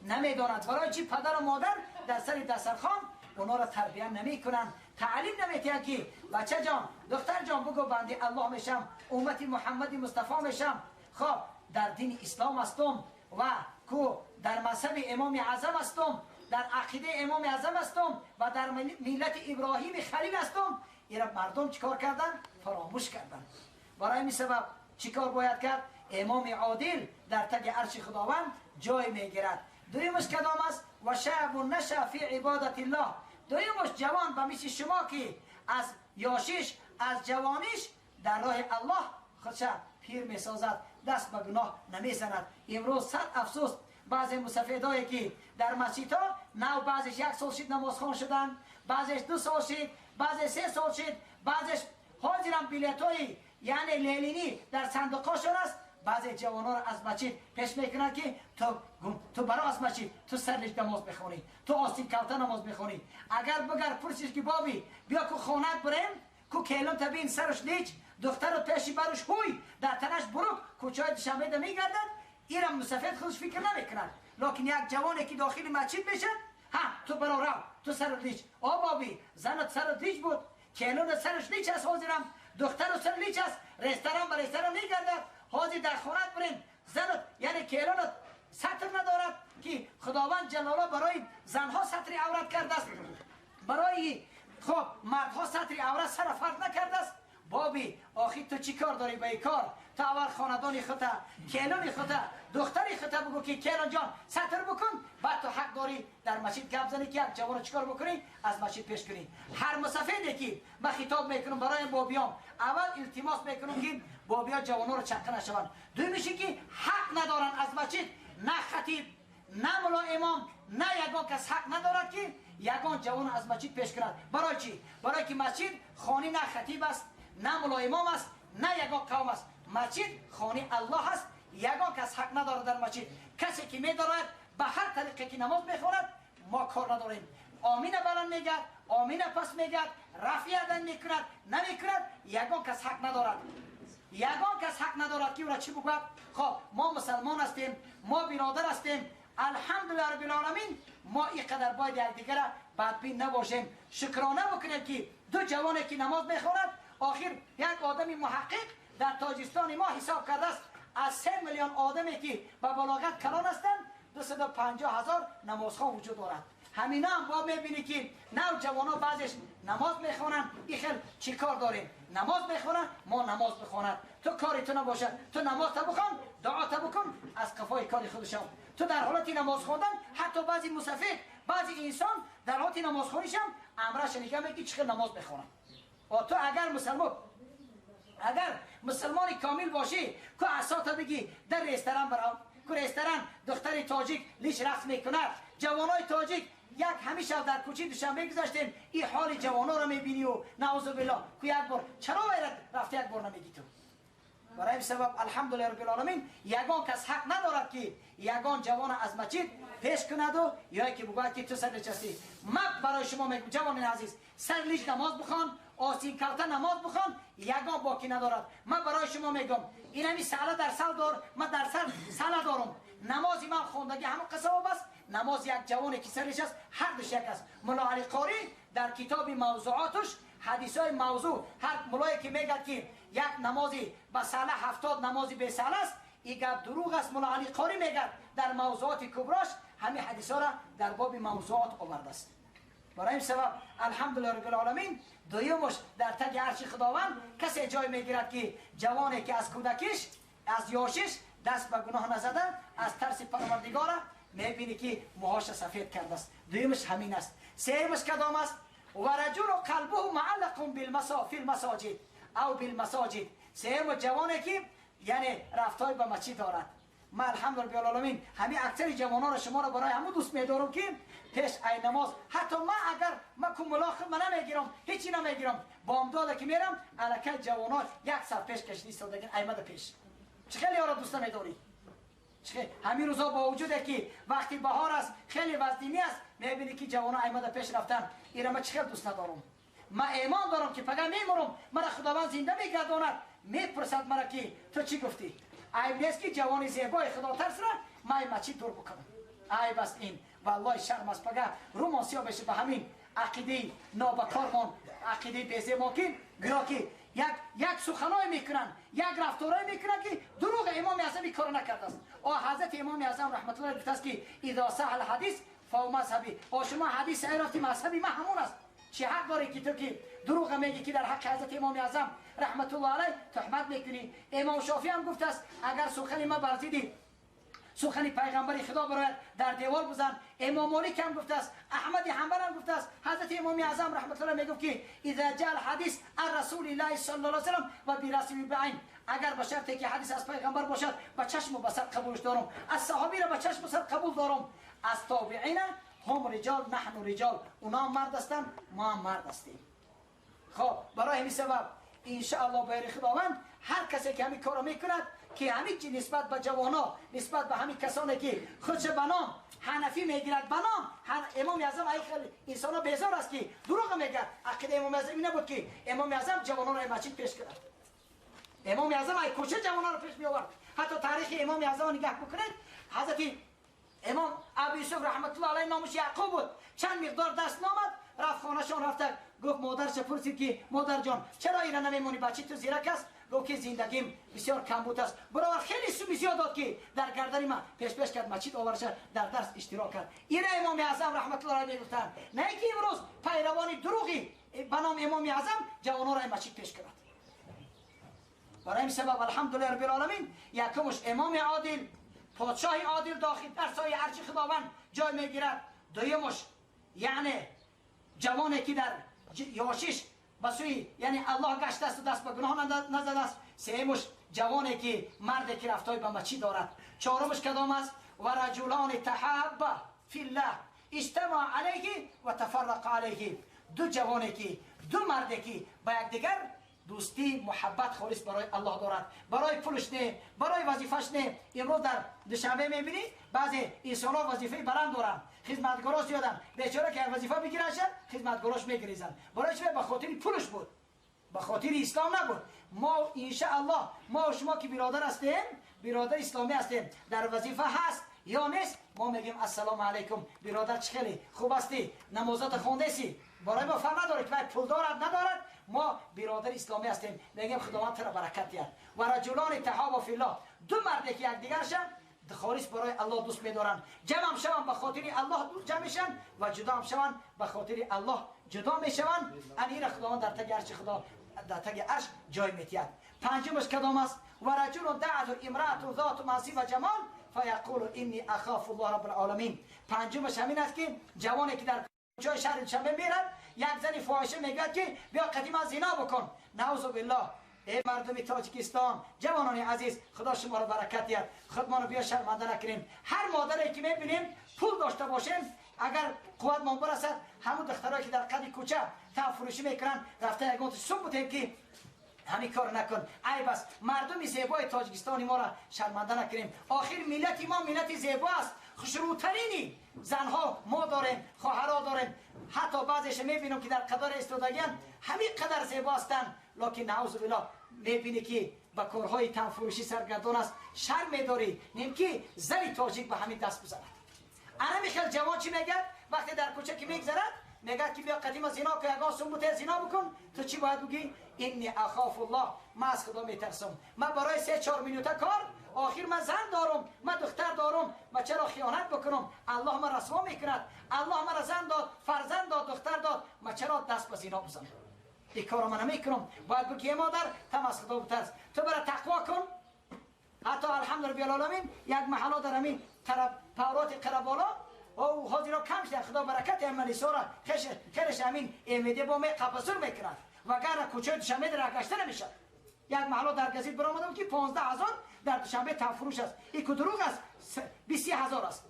نمیداند برای چی پدر و مادر در سر دسترخوان اونا را تربیت نمیکنند، تعلیم نمیتین که بچه جان، دختر جان بگو بندی الله میشم، امت محمد مصطفی میشم، خب در دین اسلام هستم و کو در مذهب امام اعظم هستم، در عقیده امام اعظم هستم و در ملت ابراهیم خلیل هستم. اینا مردم چیکار کردن؟ فراموش کردن. برای این سبب چیکار باید کرد؟ امام عادل در تگ عرش خداوند جای میگیرد. دویمش کدام است؟ و شعب نشأ فی عبادت الله. دویمش جوان به مثل شما که از یاشش، از جوانیش در راه الله خودش پیر میسازد، دست به گناه نمیزند. امروز صد افسوس بعضی مسافدایی که در مسجدها نو بعضیش 1 سال شد نمازخوان شدن، بعضیش 2 سال شد، بعضی 3 سال شد، بعضیش حاضرم بلیت‌های یعنی لیلینی در صندوق‌هاشون است. بعضی جوان‌ها را از مسجد پیش میکنند که تو برا از مسجد تو سرش نماز بخونی، تو آستین کلته نماز بخونی. اگر بگر پرسیش که بابی بیا که خونت بریم، کو کلون تا بین سرش لیچ، دختر پیشی برش هوی، در تنش بروک، کوچه دوشنبه ده میگردد، ایرم مسافر خودش فکر نمیکند. لکن یک جوانی که داخل مسجد میشه، ها تو برو رو، تو سر لیچ. آ بابی، زنت سر لیچ بود، کلون سرش لیچ است حاضرم، دختر سر لیچ است، رستوران به رستوران میگردد، حاضر در خانه بریم، زنت یعنی کلونت ستر ندارد که خداوند جلاله برای زنها ستر عورت کرده است، برای خب مردها ستر عورت سر فرد نکرده است. بابی آخی تو چی کار داری به این کار؟ تو اول خاندان خودت، کلون خودت، دختری خودت بگو که کلون جان ستر بکن، بعد تو حق داری در مسجد گپ زنی که یک جوان چیکار بکنی؟ از مسجد پیش کنی. هر مسافری که من خطاب میکنم برای بابیام، اول التماس میکنم که بابیا جوانا رو چقه نشوند. دومش که حق ندارن از مسجد، نه خطیب، نه ملا امام، نه یگان کس حق ندارد که یگان جوان از مسجد پیش کند. برای چی؟ برای که مسجد خانه نه خطیب است، نه ملا امام است، نه یگان قوم است. مسجد خانه الله است، یگان کس حق ندارد در مسجد. کسی که میدارد به هر طریقی که نماز میخواند ما کار نداریم. آمین بلند میگد، آمین پس میگد، رفع یدن میکند، نمیکند، یگان کس حق ندارد. یگان کس حق ندارد که او را چی بگوید؟ خب ما مسلمان هستیم، ما برادر هستیم، الحمدلله رب العالمین. ما اینقدر باید یکدیگر را بدبین نباشیم، شکرانه بکنیم که دو جوانی که نماز میخواند. آخر یک آدم محقق در تاجیستان ما حساب کرده است از 3 میلیون آدمی که به بلاغت کلان هستند 250,000 نمازخوان وجود دارد. همینا هم با میبینی که نوجوانا بعضش نماز میخوانند، این خیل چی کار داریم؟ نماز میخوانند، ما نماز بخواند. تو کاری تو نباشد، تو نماز تا بخوان، دعا تا بکن، از قفای کاری خودشان. تو در حالت نماز خواندن حتی بعضی مسافر، بعضی انسان در حالت نماز خوانیش هم امرش نگه میگه چه نماز میخوانند. و تو اگر مسلمان کامل باشی که عصا بگی در رستوران برام، که رستوران دختر تاجیک لیش رقص میکند، جوانای تاجیک یک همیشه در کوچه دوشنبه گذاشتیم، این حال جوانا رو میبینی و نعوذ بالله که یک بار چرا باید رفته یک بار نمیگی تو. برای این سبب الحمدلله رب العالمین یگان کس حق ندارد که یگان جوان از مسجد پیش کند و یا که بگوید که تو سر نشستی. من برای شما میگم جوان عزیز، سر لیش نماز بخوان، آستین کلته نماز بخوان، یگان باکی ندارد. من برای شما میگم این همی سله در سر دار، من در سر سله دارم، نمازی من خوندگی همون قصاب است، نماز یک جوانی که سرش است هر دوش یک است. ملا علی قاری در کتاب موضوعاتش حدیث های موضوع، هر ملایی که میگه که یک نمازی به سله 70 نمازی به سله است، این گپ دروغ است. ملا علی قاری میگه در موضوعات کبراش همین حدیث ها را در باب موضوعات آورده است. برای این سبب الحمدلله رب العالمین دویمش در تگ عرش خداوند کسی جای میگیرد که جوانی که از کودکیش از یاشش دست به گناه نزده، از ترس پروردگار میبینی که موهاش سفید کرده است. دویمش همین است. سیمش کدام است؟ و رجل قلبه معلق بالمسا فی المساجد او بالمساجد. سیم جوانی که یعنی رفتار به مسجد دارد. من الحمدلله العالمین همین اکثر جوانان را شما را برای همون دوست میدارم که پیش ای نماز، حتی من اگر من کو ملاخ من نمیگیرم، هیچی نمیگیرم، بامداد که میرم الکی جوانان یک صف پیش کشیده ایستادگی ایمد پیش. چه خیلی ها را دوست نمیداری. چه همین روزا با وجود که وقتی بهار است خیلی وزنی است، میبینی که جوانان ایمد پیش رفتن. اینا من چه خیلی دوست ندارم. من ایمان دارم که پگه میمرم، مرا خداوند زنده میگرداند، میپرسد مرا که تو چی گفتی؟ عیب نیست که جوان زیبای خدا ترس را من مسجد دور بکنم. عیب است این، والله شرم است. پگه رومان سیاه بشه به همین عقیده نابکارمان، عقیده بیزه که گویا که یک سخنای میکنن، یک رفتارای میکنن که دروغ امام اعظم این کارو نکرده است. آ حضرت امام اعظم رحمت الله گفته است که اذا صح الحدیث فهو مذهبی. آ شما حدیث ای رفتی مذهبی من همون است. چه حق داری که تو که دروغ میگی که در حق حضرت امام اعظم رحمت الله علیه تهمت میکنی؟ امام شافعی هم گفته است اگر سخن ما برزیدی سخن پیغمبر خدا برایت در دیوار بزن. امام مالک هم گفته است، احمد حنبل هم گفته است، حضرت امام اعظم رحمت الله میگفت که اذا جاء الحدیث عن رسول الله صلی الله علیه و سلم و برسول بعین، اگر به شرطی که حدیث از پیغمبر باشد با چشم و بصر قبولش دارم، از صحابی را با چشم و بصر قبول دارم، از تابعین هم رجال نحن رجال، اونا مرد هستند ما هم مرد هستیم. خب برای همین سبب ان شاء الله به خداوند هر کسی که همین کارو میکند ки ҳамин нисбат ба ҷавонҳо, нисбат ба ҳамин касоне ки худш ба ном ҳанафӣ мегирад, ба ном Имоми Аъзам, ай хеле инсонҳо безор аст ки дурӯғ мегӯяд. Ақидаи Имоми Аъзам ин набуд ки Имоми Аъзам ҷавононро масҷид пеш кунад. Имоми Аъзам ай кӯча ҷавононро пеш меовард. Ҳатто таърихи Имоми Аъзамро нигоҳ бикунед, ҳазрати Имом Абу Юсуф раҳматуллоҳ алайҳ номаш Яъқуб буд. Чанд миқдор даст наомад, рафт хонашон, рафта гуфт модарша пурсид ки модарҷон чаро ира намемонӣ, бачаи ту зирак аст? Гуфт ки зиндагим бисёр камбуд аст. Баровар хеле суми зиёд дод ки дар гардани ман пеш кард, масҷид оварша дар дарс иштирок кард. Ира Имоми Аъзам раҳматуллоҳ алайҳ мегуфтанд, на ин ки имрӯз пайравони дурӯғи ба номи Имоми Аъзам ҷавононро масҷид пеш кунад. Барои ин сабаб алҳамдулиллаҳи раббил оламин, якумш имоми одил, подшоҳи одил дохил дар сояи арши Худованд ҷой мегирад. Дуюмш яъне ҷавоне ки дар ёшиш ба сӯи яъне Аллоҳ гаштааст, даст ба гуноҳ назадааст. Сеюмш ҷавоне ки марде ки рафтои ба масҷид дорад. Чорумш кадом аст? Ва раҷулони таҳабба филлаҳ иҷтамаа алайҳи ва тафаррақа алайҳи. Ду ҷавоне ки, ду марде ки ба якдигар дӯстӣ, муҳаббат холис барои Аллоҳ дорад, барои пулш не, барои вазифаш не. Имрӯз дар Душанбе мебинӣ баъзе инсонҳо вазифаи баланд доранд, хизматгорош зиёданд. Бечора ки вазифа бигирашад, хизматгорош мегирезанд. Барои чи? Ба хотири пулш буд, ба хотири ислом набуд. Мо иншааллоҳ, мо шумо ки биродар ҳастем, биродар исломӣ ҳастем, дар вазифа ҳаст ё нест, мо мегӯем ассалому алайкум биродар, чӣ хеле хуб ҳастӣ, намозата хондеси? Барои мо фарқ надорад ки вай пул дорад надорад, мо биродар исломӣ ҳастем, мегӯем Худованд туро баракат диҳад. Ва раҷулони таҳабба филлоҳ, ду марде ки якдигаршанд холис барои Аллоҳ дӯст медоранд, ҷамъам шаванд ба хотири Аллоҳ ҷамъ мешаванд ва ҷудоам шаванд ба хотири Аллоҳ ҷудо мешаванд. Ана Худованд дар таги арши Худо, дар таги арш ҷой медиҳад. Панҷумаш кадом аст? Ва раҷулун даъату имраату зоту мансиб ва ҷамол фаяқулу инни ахофу ллоҳ раббал оламин. Панҷумаш ҳамин аст ки ҷавоне ки дар кӯчаи шаҳри Душанбе мерад, як зани фоҳиша мегӯяд ки биё қадима зино бикун. Наъузу биллоҳ. Эй мардуми Тоҷикистон, ҷавонони азиз, Худо шуморо баракат диҳад, худмонро биё шарманда накунем. Ҳар модаре ки мебинем пул дошта бошем, агар қувватмон барасад, ҳамун духтарое ки дар қади кӯча тафурӯшӣ мекунанд, рафта ягон сум бутем ки ҳамин кор накун, айб аст. Мардуми зебои Тоҷикистони моро шарманда накунем. Охир миллати мо миллати зебо аст, хушрӯтарини занҳо мо дорем, хоҳарҳо дорем. Ҳатто баъзеша мебинам ки дар қадори истодагианд ҳамин қадар зебо ҳастанд, локин наъузу биллоҳ мебинӣ ки ба корҳои танфурӯшӣ саргардон аст. Шарм медорӣ ним ки зани тоҷик ба ҳамин даст бизанад. Ана михел ҷавон чӣ мегӯяд вақте дар кӯча ки мегзарад? Мегӯяд ки биё қадима зино кун, ягон сум бутер зино бикун. Ту чӣ бояд бигӯӣ? Инни ахофуллоҳ, ман аз Худо метарсам. Ман барои 3-4 минута кор, охир ман зан дорум, ман духтар дорум, ман чаро хиёнат бикунам? Аллоҳ ман расво мекунад, Аллоҳ мара зан дод, фарзанд дод, духтар дод, ман чаро даст ба зино бизанам? Ин корро ман намекунам. Бояд бигӯӣ модар, там аз Худо битарс, ту бара тақво кун. Ҳатто алҳамдулиллаҳи раббил оламин як маҳалло дар ҳамин павроти Қараболо ҳозиро кам шуда, Худо баракати амалисора хелеш ҳамин эмеде бо қапасур мекунад, вагарна кӯчаи Душанбе дар гашта намешавад. Як маҳалло дар газет баромадам ки 15,000 дар Душанбе тафурӯш аст. Ин ку дурӯғ аст, 23,000 аст.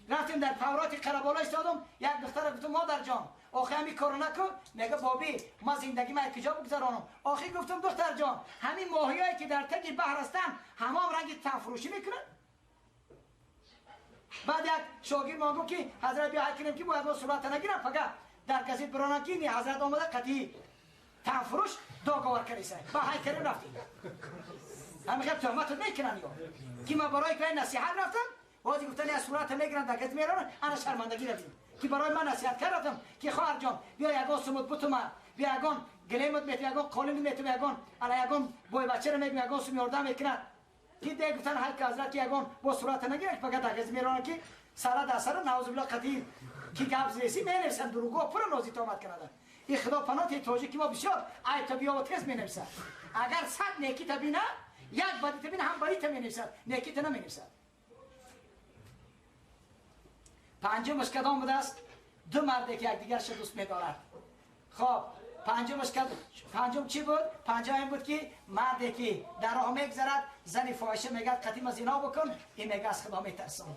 Рафтем дар павроти Қараболо истодам, як духтара гуфтам модарҷон, охи ҳамин корро накун. Мега бобӣ, ман зиндагӣ ман куҷо бигзаронам? Охи гуфтам духтарҷон, ҳамин моҳиҳое ки дар таги баҳр ҳастанд ҳамон ранги тафурӯшӣ мекунанд. Баъд як шогирд мо гуфт ки ҳазрат биё ҳай кунем ки бояд мо сурата нагирам, фақат дар газет биронам ки ҳазрат омада қатъи танфурӯш договор кардиса. Ба ҳай кардем рафтем. Ҳамин хел туҳматот мекунанд ё ки ман барои ки насиҳат рафтам, бози гуфтан я сурата мегиранд дар газет меронанд, ана шармандагӣ рафтем ки барои ман насиҳат кард рафтам ки хоҳарҷон биё ягон сумут бутума, биё ягон гилемот метум, ягон қолин метум, ягон ана ягон бойбачаро мегум, ягон сум ёрдам мекунад. Ки де гуфтан ҳай ки ҳазрат ки ягон бо сурата нагирад, фақат дар газет меронанд ки сара дар сара наъузу биллоҳ қатъи ки гап зеси менависанд, дурӯғҳо пура нози томат канада. Ин Худо паноҳ тоҷики мо бисёр айб биёва тез менависад. Агар 100 некита бина, як бадита бина, ҳам бадита менависад, некита наменависад. Панҷумаш кадом будааст? Ду марде ки якдигарша дӯст медорад. Хоб, панҷум чӣ буд? Панҷум ин буд ки марде ки дар роҳ мегзарад, зани фоҳиша мегӯяд қатима зино бикун, ин мегӯяд аз Худо метарсам.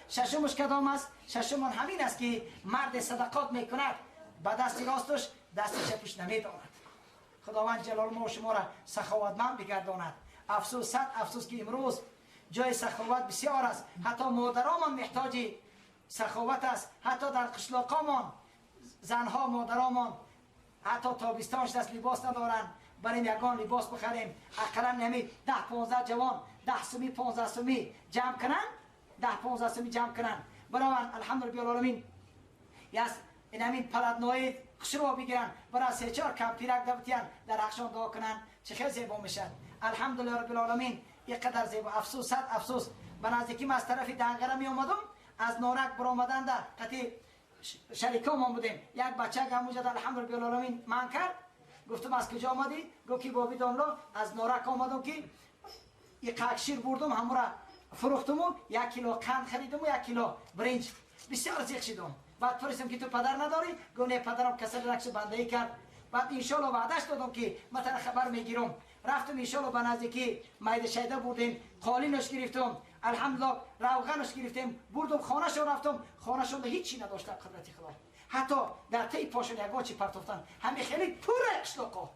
Шашумаш кадом аст? Шашумон ҳамин аст ки марде садақот мекунад, ба дасти росташ дасти чапаш намедонад. Худованд ҷалол мо шуморо саховатманд бигардонад. افسوس، صد افسوس که امروز جای سخاوت بسیار است. حتی مادرمان محتاج سخاوت است. حتی در قشلاقامان زنها مادرمان حتی تابستانش دست لباس ندارن. بریم یگان لباس بخریم، اقلا نمی 10-15 جوان 10 سومی 15 سومی جمع کنن، 10-15 سومی جمع کنن براون الحمدلله العالمین یاس این همین پلاتنوید خشرو بگیرن برای 3-4 کمپیرک دبتیان در حقشان دعا کنن، چه خیلی زیبا میشن. الحمدلله رب العالمین اینقدر زیبا. افسوس، صد افسوس. به نزدیکی من از طرف دنگره می آمدم، از نارک برآمدن در قطعی شریکامان بودیم، یک بچه هم وجد الحمدلله العالمین من کرد. گفتم از کجا آمدی؟ گفت که بابی دانلا از نارک آمدم که یک قک شیر بردم همورا فروختم و 1 کیلو قند خریدم و 1 کیلو برنج. بسیار زیق شدم. بعد پرسیدم که تو پدر نداری؟ گفت نه پدرم کسل رکش بنده کرد. بعد انشالله وعدش دادم که من خبر میگیرم. رفتم انشالله به نزدیکی میده شیده بردیم، قالینش گرفتم، الحمدلله روغنش گرفتیم، بردم خانه‌شون رفتم، خانه‌شون هیچی نداشتم قدرت خدا. حتی در تی پاشون یگان چی پرتافتن، همه خیلی پر قشلاقا.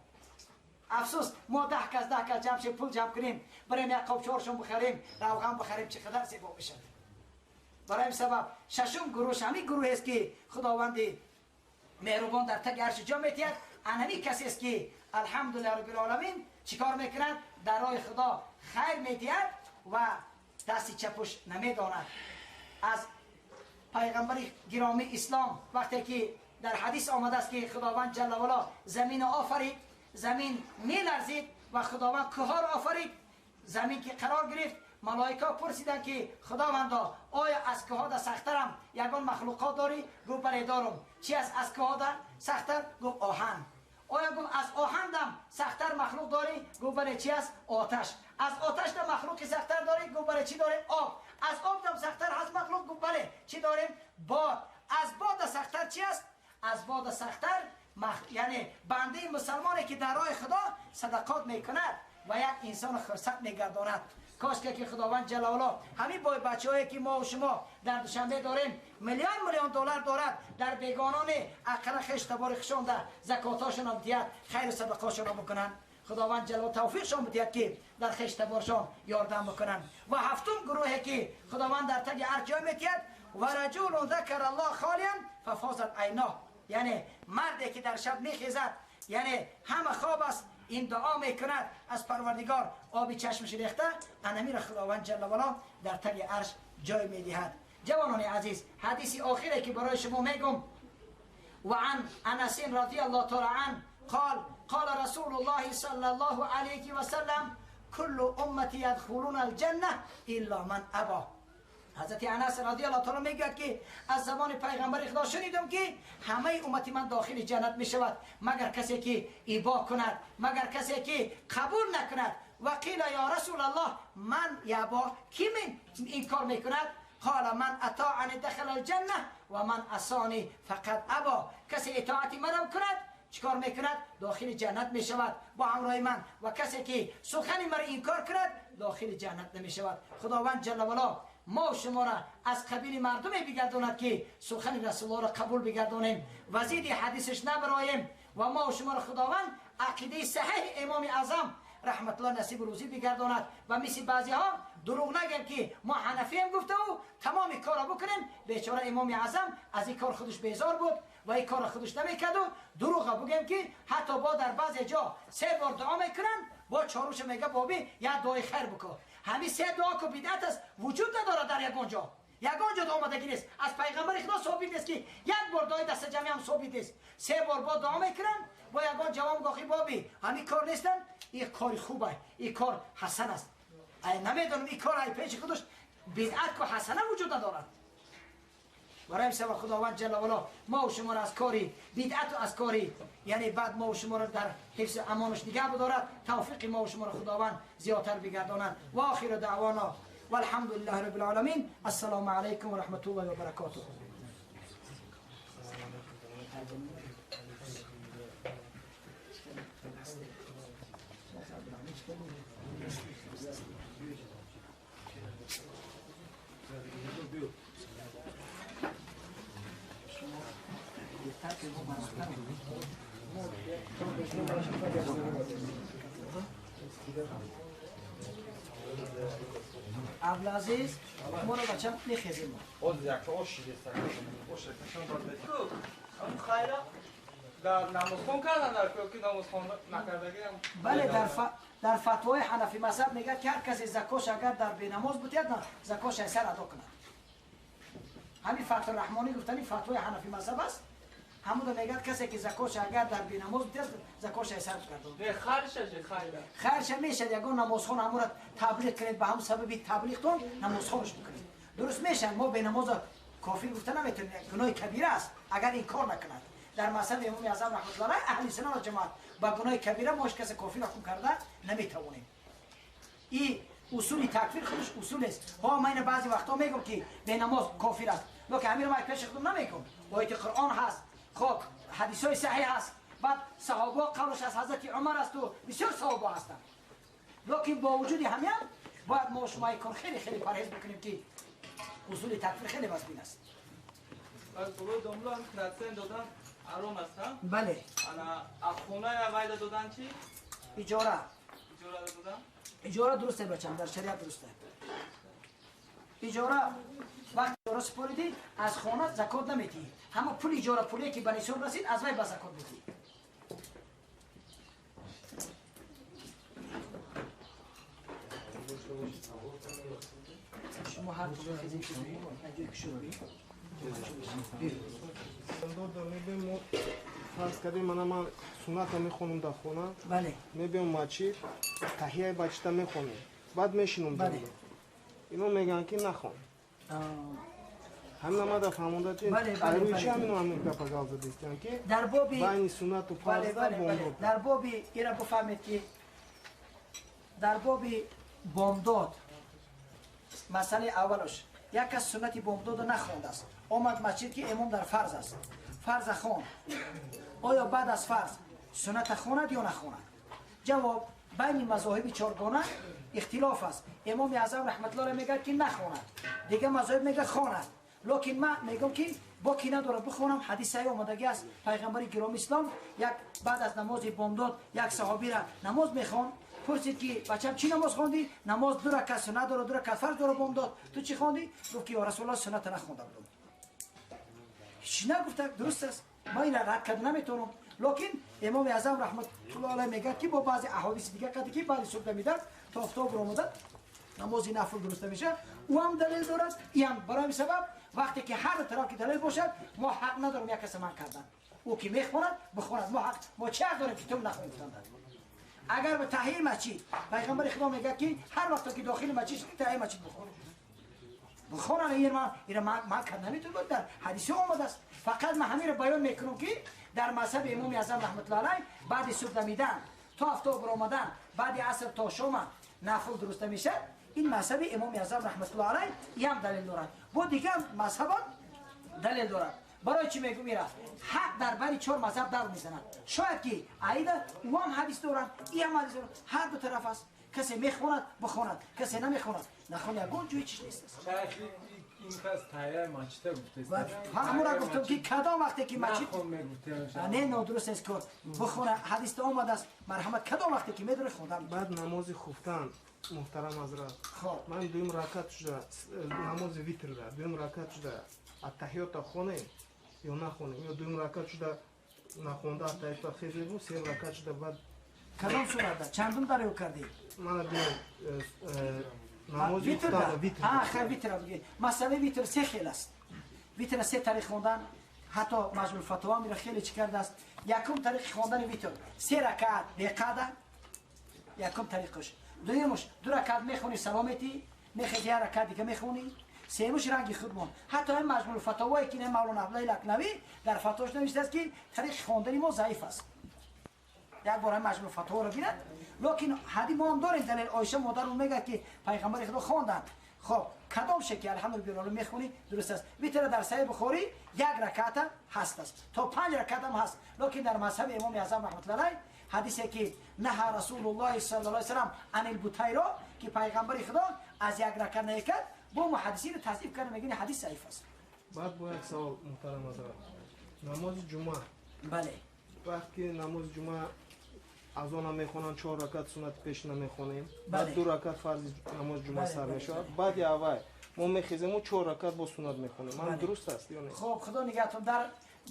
افسوس ما 10 کس جمع شیم، پول جمع کنیم، بریم یک قاب چهارشون بخریم، روغن بخریم، چقدر زیبا میشد. برای این سبب ششم گروه همین گروه است که خداوند مهربان در تگ عرش جا میتید. همین کسی است که الحمدلله رب العالمین چیکار میکند؟ در راه خدا خیر میدید و دست چپش نمیداند. از پیغمبر گرامی اسلام وقتی که در حدیث آمده است که خداوند جل و علا زمین آفرید، زمین میلرزید و خداوند کوه را آفرید. زمین که قرار گرفت، ملائکه پرسیدند که خداوندا آیا از کوه ده سخترم یگان مخلوقات داری؟ گفت بله دارم. چی از کوه ده سختر؟ گفت آهن. آیا گفت از آهن دم سختر مخلوق داری؟ گفت بله. چی است؟ آتش. از آتش دم مخلوقی سختر داری؟ گفت بله. چی داریم؟ آب. از آب دم سختر از مخلوق؟ گفت بله. چی داریم؟ باد. از باد سختر چی است؟ از باد سختر یعنی بنده مسلمانی که در راه خدا صدقات میکند و یک انسان خرسند میگرداند. کاش که خداوند جل و علا همین با بچه‌هایی که ما و شما در دوشنبه داریم میلیون میلیون دلار دارد در بیگانان اقل خش تبار خشونده زکاتاشون هم دیاد، خیر و صدقاشون هم بکنن. خداوند جل و توفیقشان بدهد که در خش تبارشان یاردم بکنن. و هفتم گروهی که خداوند در تگ عرش جای میتید، و رجل ذکر الله خالیا ففاضت عیناه، یعنی مردی که در شب میخیزد، یعنی همه خواب است، این دعا میکند از پروردگار، آبی چشمش ریخته، انمی را خداوند جل و علا در تگ عرش جای میدهد. جوانان عزیز، حدیث آخری که برای شما میگم، و عن انس رضی الله تعالی عنه قال قال رسول الله صلی الله علیه و سلم کل امتی یدخلون الجنه الا من ابا. حضرت انس رضی الله تعالی میگوید که از زبان پیغمبر خدا شنیدم که همه امتی من داخل جنت میشود مگر کسی که ایبا کند، مگر کسی که قبول نکند. و قیل یا رسول الله من یابا، کی من این کار میکند؟ قال من اطاعنی دخل الجنه و من عصانی فقد ابا. کسی اطاعت مرا کند چیکار میکند؟ داخل جنت میشود با همراه من، و کسی که سخن مرا انکار کند داخل جنت نمیشود. خداوند جل و علا ما و شما را از قبیل مردم بگرداند که سخن رسول الله را قبول بگردانیم و زید حدیثش نبرایم، و ما و شما را خداوند عقیده صحیح امام اعظم رحمت الله نصیب روزی بگرداند و مثل بعضی ها دروغ نگیم که ما حنفی هم گفته و تمام کارا بکنیم. بیچاره امام اعظم از این کار خودش بیزار بود و این کار خودش نمیکرد و دروغ بگیم که حتی با در بعضی جا 3 بار دعا میکنن، با چاروش میگه بابی یا دعای خیر بکن. همین 3 دعا که بدعت است وجود نداره در یگان جا، یگان جا آمدگی نیست. از پیغمبر خدا ثابت نیست که یک بار دعای دست جمعی هم ثابت نیست. 3 بار با دعا میکنن، با یگان جواب گاخی بابی همین کار نیستن، این کار خوبه، این کار حسن است. نمیدونم این کار ای پیش خودش بدعت که حسنه وجود ندارد. برای سبب خداوند جل و علا ما و شما را از کاری بدعت و از کاری یعنی بعد ما و شما را در حفظ امانش نگه بدارد. توفیق ما و شما را خداوند زیادتر بگرداند. و آخر دعوانا والحمد لله رب العالمین. السلام علیکم و رحمت الله و برکاته. Абдулазиз, мо ро бачам мехезем. Оз як ош шидеста. Ош кашон бад. Хайра дар намозхон кардан дар ки намозхон накардагиам. Бале, дар фатвои ҳанафи мазҳаб мегӯяд ки ҳар касе закош агар дар бенамоз бутияд, закош сар адо кунад. Ҳамин Фатҳ Раҳмонӣ гуфтани фатвои ҳанафи мазҳаб аст. Ҳамуда мегӯяд касе ки закош агар дар бенамоз бутияд, закош сар гардонад. Не, харша же хайра. Харша мешад ягон намозхон ҳамура таблиғ кунед, ба ҳамун сабаби таблиғтон намозхонш бикунед. Дуруст мешад, мо бенамоза кофир гуфта наметавонем, гуноҳи кабира аст агар инкор накунад. Дар мазҳаби Имоми Аъзам раҳматуллоҳи алайҳ аҳли суннат ва ҷамоат ба гуноҳи кабира мо ҳеҷ касе кофир ҳукм карда наметавонем. И усули такфир худаш усул аст. Ҳо, ман ина баъзе вақтҳо мегӯм ки бенамоз кофир аст, лекин ҳаминро ман пеши худам намегӯм. Ояти Қуръон ҳаст, хоб ҳадисҳои саҳеҳ ҳаст, баъд саҳобаҳо қавлаш аз ҳазрати Умар аст ва бисёр саҳобаҳо ҳастанд. Лекин бо вуҷуди ҳамин бояд мо шумо кор хеле хеле парҳез бикунем ки усули такфир хеле вазбин аст. Аз барои домла процент додан ҳаром аст, ҳа? Бале. Ана хона вайда додан чӣ? Иҷора. Иҷора додан? Иҷора дуруст аст бачам, дар шариат дуруст аст. Иҷора вақт иҷора супоридӣ аз хона закот наметиҳӣ. Ҳама пули иҷора пуле ки ба нисоб расид аз вай ба закот медиҳӣ. Шумо ҳар куҷо хезед ки ҷое ки шуд. Мебием мо фарз кардем, мана ман сунната мехонам дар хона. Бале. Мебием масҷид, таҳияи бачита мехонем. Баъд мешинам. Бале. Ино мегӯянд ки нахон. Ҳамина мада фаҳмонда чи рӯи чи ҳамино ҳамин гапа гап задистиям ки дар боби байни суннату фарз бомдод. Дар боби ира бифаҳмед ки дар боби бомдод масъалаи аввалаш як кас суннати бомдодро нахондааст, омад масҷид ки имом дар фарз аст, фарза хон. Оё баъд аз фарз сунната хонад ё нахонад? Ҷавоб: байни мазоҳиби чоргона ихтилоф аст. Имоми Аъзам раҳматуллоҳ мегӯяд ки нахонад, дигар мазоҳиб мегӯяд хонад. Лекин ман мегӯям ки боки надорад бихонам. Ҳадис саҳеҳ омадагӣ аст. Пайғамбари гиромии ислом як баъд аз намози бомдод як саҳобиро намоз мехонд, пурсид ки бачам чӣ намоз хондӣ? Намоз ду ракат суннат дорад, ду ракат фарз дорад бомдод. Ту чӣ хондӣ? Гуфт ки ё Расулуллоҳ, сунната нахонда будам. Ҳеҷ нагуфта, дуруст аст, ман инро рад карда наметавонам. Лекин Имоми Аъзам раҳматуллоҳи алайҳ мегӯяд ки бо баъзе аҳодиси дигар қадр ки баъди субҳ дамидан то офтоб баромада намози нафл дуруст намешавад, ӯ ҳам далел дорад, и ҳам. Барои ҳамин сабаб вақте ки ҳар ду тараф ки далел бошад, мо ҳақ надорем як каса ман кардан. Ӯ ки мехонад бихонад, мо ҳақ мо чӣ ҳақ дорем ки ту нахонӣ гуфтанд. Агар ба таҳияи масҷид пайғамбари Худо мегӯяд ки ҳар вақто ки дохили масҷид шудӣ таҳияи масҷид бихон. Бихонан ира ман карда наметавонам, дар ҳадисҳо омадааст. Фақат ман ҳаминро баён мекунам ки дар мазҳаби Имоми Аъзам раҳматуллоҳи алайҳ баъди субҳ дамидан то офтоб баромадан, баъди аср то шома нафл дуруст намешавад. Ин мазҳаби Имоми Аъзам раҳматуллоҳи алайҳ ям далел дорад. Бо дигар мазҳабам далел дорад. Барои чӣ мегӯм ира? Ҳақ дар байни чор мазҳаб дар мезанад. Шояд ки аида ӯ ҳам ҳадис доранд, и ҳам ҳадис доранд. Ҳар ду тараф аст. Касе мехонад бихонад, касе намехонад нахонад, ягон ҷои чиз нест. Шайх ин кас таҳияи масҷида гуфтааст. Ҳамура гуфтам ки кадом вақте ки масҷид не, нодуруст аст ки бихона, ҳадис омадааст, марҳамат, кадом вақте ки медорӣ хондан. Баъд намози хуфтан муҳтарам ҳазрат, ман дуюм ракат шуда намози витрда дуюм ракат шуда аттаҳиёта хонем ё нахонем, ё дуюм ракат шуда нахонда аттаҳиёта хезебу сеюм ракат шуда баъд кадом сурата чандум дарё кардӣ? Мана дуюм намози хуфтан витр. Хай, витр бигӣ. Масъалаи витр се хел аст. Витр се тариқ хондан, ҳатто Маҷмӯъ фатво мира хеле чӣ кардааст. Якум тариқи хондани витр се ракаат беқада, якум тариқаш. Дуюмаш ду ракаат мехонӣ, салом метӣ, мехези як ракаат дига мехонӣ. Сеюмаш ранги худмон. Ҳатто ин Маҷмӯъ фатвое ки Мавлоно Абдуллоҳи Лакнавӣ дар фатвош навиштааст ки тариқи хондани мо заиф аст. Як бор ҳам Маҷмӯъ фатворо бинад. Лекин ҳади мо ҳам дорем далел. Оиша модармон мегӯяд ки пайғамбари Худо хонданд. Хоб кадом шекли алҳамдулиллоҳ мехонӣ дуруст аст. Витр дар Саҳеҳи Бухорӣ як раката ҳаст аст, то панҷ ракат ҳам ҳаст. Лекин дар мазҳаби Имоми Аъзам раҳматуллоҳи алайҳ ҳадисе ки наҳа Расулуллоҳи саллаллоҳу алайҳи васаллам анил бутайро ки пайғамбари Худо аз як ракат наекард, бо муҳаддисинро таздиб карда мегӯянд ҳадис заиф аст. Баъд бо як савол муҳтарам ҳазрат, намози ҷумъа. Бале. Вақт ки намози ҷумъа азона мехонанд, 4 ракат суннати пешина мехонем, баъд 2 ракат фарзи намози ҷумъа сар мешавад, баъд аввал мо мехезем ва 4 ракат бо суннат мехонем. Ман дуруст аст ё не? Хуб, худо нигаҳтон,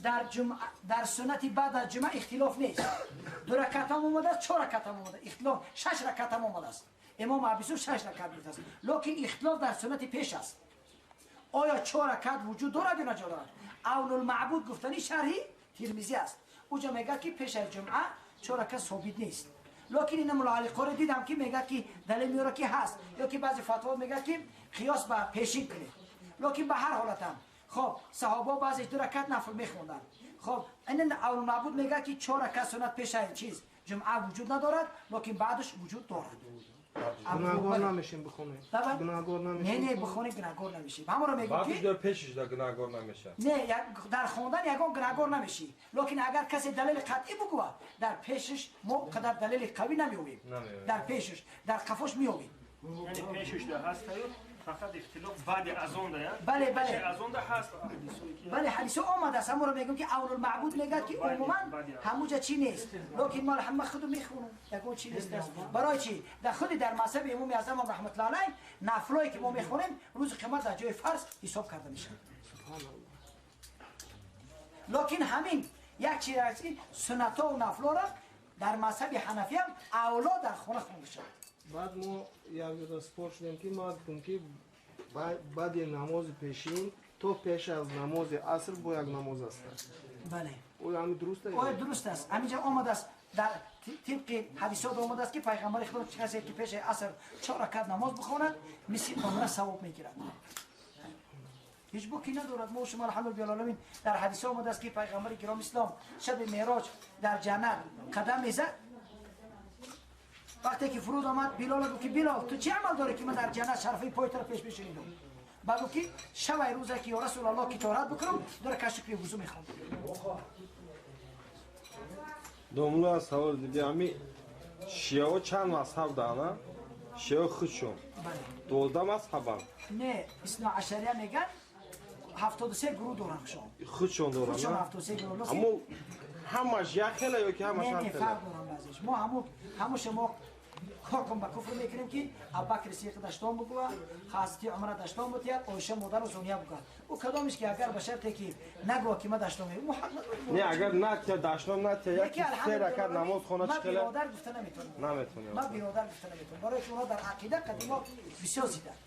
дар ҷумъа, дар суннати баъд аз ҷумъа ихтилоф нест. 2 ракат ҳам омадааст, 4 ракат ҳам омадааст, ихтилоф 6 ракат ҳам омадааст. Имом Абӯюсуф 6 ракат гуфтааст, лекин ихтилоф дар суннати пеш аст. Оё 4 ракат вуҷуд дорад ё надорад? Авнулмаъбуд гуфтани шарҳи Тирмизӣ аст. Уҷо мегӯяд ки пеш аз ҷумъа 4 ракат собит нест. Лекин ина Мулло Алӣ Қорӣ дидам ки мегӯяд ки далел меорад ки ҳаст, ё ки баъзе фатво мегӯяд ки қиёс ба пешин кунед. Лекин ба ҳар ҳолат ҳам хоб саҳобо баъзе 2 ракат нафл мехонданд. Хоб ин Авнулмаъбуд мегӯяд ки 4 ракат суннат пеш аз чиз ҷумъа вуҷуд надорад, лекин баъдаш вуҷуд дорад. Гунаҳгор намешем бихонем. Гунаҳгор намешем. Не, не, бихонем гунаҳгор намешем. Ҳамонро мегӯям ки баъдаш дар пешаш да гунаҳгор намешад. Не, дар хондан ягон гунаҳгор намешӣ. Лекин агар касе далели қатъӣ бигӯяд, дар пешаш мо қадар далели қавӣ намеёбем. Дар пешаш, дар қафош меёбем. Яъне пешаш да ҳаст, фақат ихтилоф баъди азон да, я? Бале, бале. Азон да ҳаст ҳадисое ки. Бале, ҳадисо омадааст. Ҳамонро мегӯям ки Авнулмаъбуд мегӯяд ки умуман ҳамуҷа чӣ нест. Лекин мо ҳама худу мехонем, ягон чӣ нест. Барои чӣ? Дар худи дар мазҳаби Имоми Аъзам раҳматуллоҳи алайҳ нафлое ки мо мехонем рӯзи қиёмат дар ҷои фарз ҳисоб карда мешавад. Лекин ҳамин як чиз аст ки суннатҳо ва нафлҳоро дар мазҳаби ҳанафӣ ҳам авло дар хона хонда шавад. Баъд мо як ҷода спор шудем ки ман гуфтам ки баъди намози пешин то пеш аз намози аср бо як намоз аст. Бале. Оё ҳамин дуруст аст? Оё дуруст аст. Ҳаминҷа омадааст дар тибқи ҳадисот омадааст ки пайғамбари худо касе ки пеши аср 4 ракат намоз бихонад мисли умра савоб мегирад. Ҳеҷ боки надорад. Мо шумо алҳамдулиллаҳ дар ҳадисо омадааст ки пайғамбари гироми ислом шаби меъроҷ дар ҷаннат қадам мезад. Вақте ки фуруд омад Билол гуфт ки Билол, ту чӣ амал дорӣ ки ман дар ҷаннат шарафи пои туро пеш мешунидам? Баъд гуфт ки шабаи рӯзе ки ё Расулаллоҳ ки тоҳарат бикунам, 2 ракат шукри вузӯ мехондам. Домла савол диди, ами шиаҳо чанд мазҳаб доранд? Шиаҳо худшон 12 мазҳабанд? Не, исна ашария мегӯянд 73 гурӯҳ доранд худшон. Худшон доранд? Худшон 73 гурӯҳ. Аммо ҳамаш як хела ё ки ҳамаш ҳар хела? Не, фарқ доранд баъзеш. Мо ҳамуша мо ҳукм ба куфр мекунем ки Абубакр Сиддиқ даштон бигӯяд, ҳазрати Умар даштон бутияд, Оиша модару Зуния бигӯяд. Ӯ кадомеш ки агар ба шарте ки нагӯяд ки ман даштон мегӯям, мо ҳақ надорем. Не, агар натия даштон натия, як се ракат намоз хона чӣ хела? Ман биродар гуфта наметавонам. Наметавонам. Ман биродар гуфта наметавонам. Барои ки онҳо дар ақида қадимо бисёр зиданд.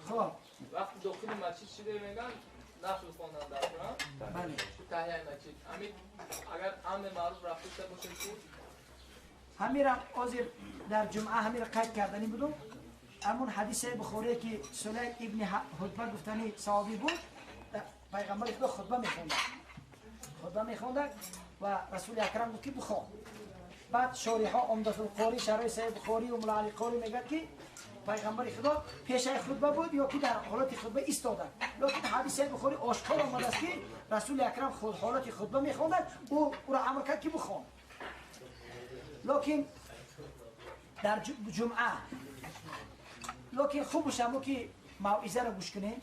Хоб. Вақти дохили масҷид шида мегӯянд нафл хондан дар Қуръон. Бале. Таҳияи масҷид. Ҳамин агар амри маъруф рафта бошад ки ҳамира ҳозир дар ҷумъа ҳамира қайд карданӣ будум. Ҳамун ҳадиси Бухорие ки Сулайм ибни Ҳудба гуфтани саҳобӣ буд, пайғамбари Худо хутба мехонда. Хутба мехонда ва Расули Акрам гуфт ки бихон. Баъд шориҳо Умдатулқорӣ, шарҳи Саҳиҳи Бухорӣ ва Мулло Алӣ Қорӣ мегӯяд ки пайғамбари Худо пешаи хутба буд ё ки дар ҳолати хутба истода. Лекин ҳадиси Бухорӣ ошкор омадааст ки Расули Акрам ҳолати хутба мехондад, ӯ ӯро амр кард ки бихон. Лекин дар ҷумъа лекин хубаш ҳамо ки мавъизаро гӯш кунем,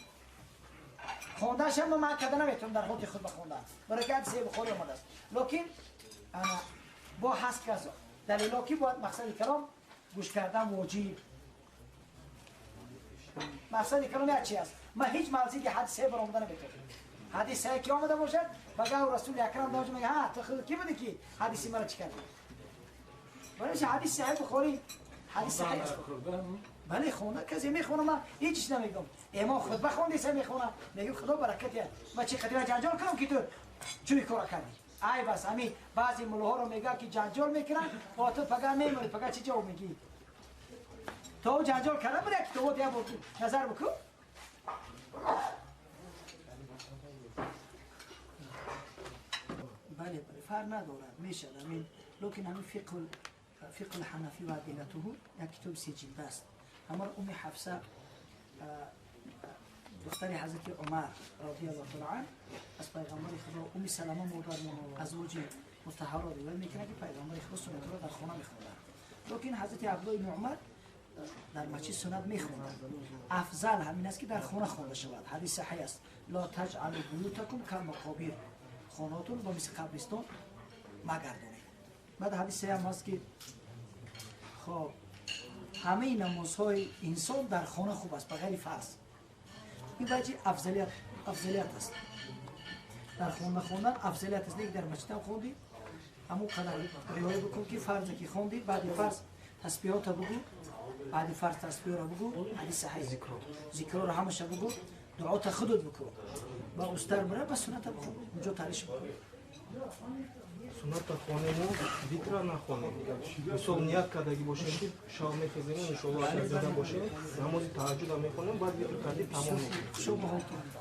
хондааш ҳам ман карда наметавонам дар ҳолати хутба хондан, барои ки ҳадиси Бухорӣ омадааст. Лекин бо ҳаст ки аз далело ки бояд мақсади калом гӯш кардан воҷиб. Мақсади калом як чи аст? Ман ҳеҷ мавзиди ҳадисе баромада наметавонам. Ҳадисе ки омада бошад, багав Расули Акрам дар мегӯяд: ҳа, ту худ ки будӣ ки ҳадиси маро чӣ кардӣ? Барои ҳадиси Саҳиҳи Бухорӣ ҳадис саҳиҳ аст. Бале, хонда касе мехонам, ман ҳеҷ чиз намегӯям. Имом хутба хондеса мехонам, мегӯям Худо баракат диҳад. Ман чӣ қадр ҷанҷол кунам ки ту чӯи кора кардӣ? Ай бас, ҳамин баъзе муллоҳоро мегӯянд ки ҷанҷол мекунанд, бо ту пага мемонӣ, пага чӣ ҷавоб мегӣ? То ҷанҷол карда буда ки то як бор назар бикун. Бале, бале, фарқ надорад, мешавад ҳамин. Лекин ҳамин фиқҳ الحنفی و ادلته یک کتاب 3 جلد است. همون ام حفصه دختر حضرت عمر رضی الله تعالی عنه از پیغمبر خدا ام سلمه مادر ازواج مطهره روایت میکنه که پیغمبر خدا سنت را در خانه میخوندند. لیکن حضرت عبدالله بن عمر در مسجد سنت میخوندند. افضل همین است که در خانه خوانده شود. حدیث صحیح است. لا تجعلوا بیوتکم کالمقابر. خانه‌تون با مثل قبرستان магардонед. Баъд ҳадисе ҳам ҳаст ки хоб ҳамаи намозҳои инсон дар хона хуб аст ба ғайри фарз. Ин ваҷҳи афзалият аст. Дар хона хондан афзалият аст. Лекин дар масҷид ҳам хонди, ҳамон қадар риоя бикун ки фарзе ки хонди, баъди фарз тасбиҳота бугӯ, баъди фарз тасбиҳро бугӯ, ҳадис саҳеҳ, зикрро ҳамаша бугӯ, дуота худут бикун, ба устар бира, ба сунната бихун, унҷо тариш бикун. Сунната хонему, витра нахонем. Мисол ният кардагӣ бошем ки шаб мехезем, иншоаллоҳ агар зинда бошем, намози таҳаҷҷуда мехонем, баъд витр кардӣ тамом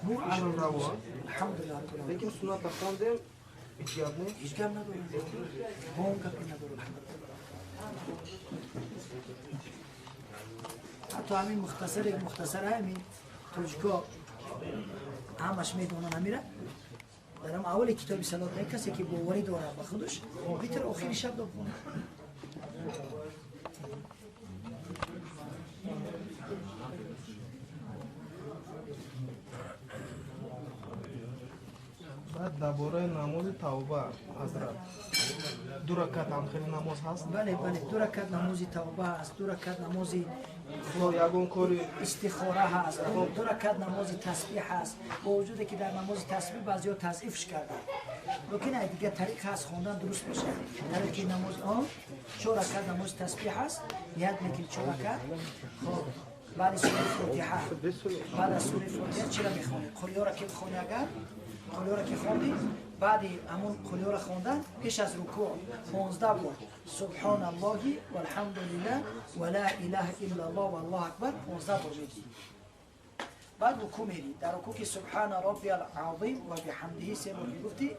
мекунем. Раво. Алҳамдулиллаҳ. Лекин сунната хондем, ҳеҷ гап не? Ҳеҷ гап надорем. Бо он гапе надорем. Ҳатто ҳамин мухтасаре, мухтасара ҳамин тоҷико ҳамаш медонанд ҳамира. Дар ҳам аввали китоби салот не касе ки боварӣ дорад ба худаш, витр охири шаб бихонад. Баъд дар бораи намози тавба, ҳазрат, ду ракат ҳам хеле намоз ҳаст? Бале, бале, ду ракат намози тавба ҳаст, ду ракат намози ягон кори истихора ҳаст, ду ракат намози тасбиҳ ҳаст. Бо вуҷуде ки дар намози тасбиҳ баъзеҳо тазъифш карданд, лекин ай дигар тариқ ҳаст, хондан дуруст мешавад. Тариқи намоз он чор ракат намози тасбиҳ ҳаст, ният мекунӣ чор ракат. Хоб баъди сураи фотиҳа, баъд аз сураи фотиҳа чиро мехонӣ? Қулёро ки бихонӣ, агар қулёро ки хонди, баъди ҳамон қулёро хондан пеш аз рукӯъ 15 бор субҳоналлоҳи валҳамдулиллаҳ ва ла илаҳа иллаллоҳ валлоҳу акбар 15 бор мегӣ. Баъд рукӯъ мерӣ. Дар рукӯъ ки субҳана роббиял азим ва биҳамдиҳи се бор ки гуфтӣ,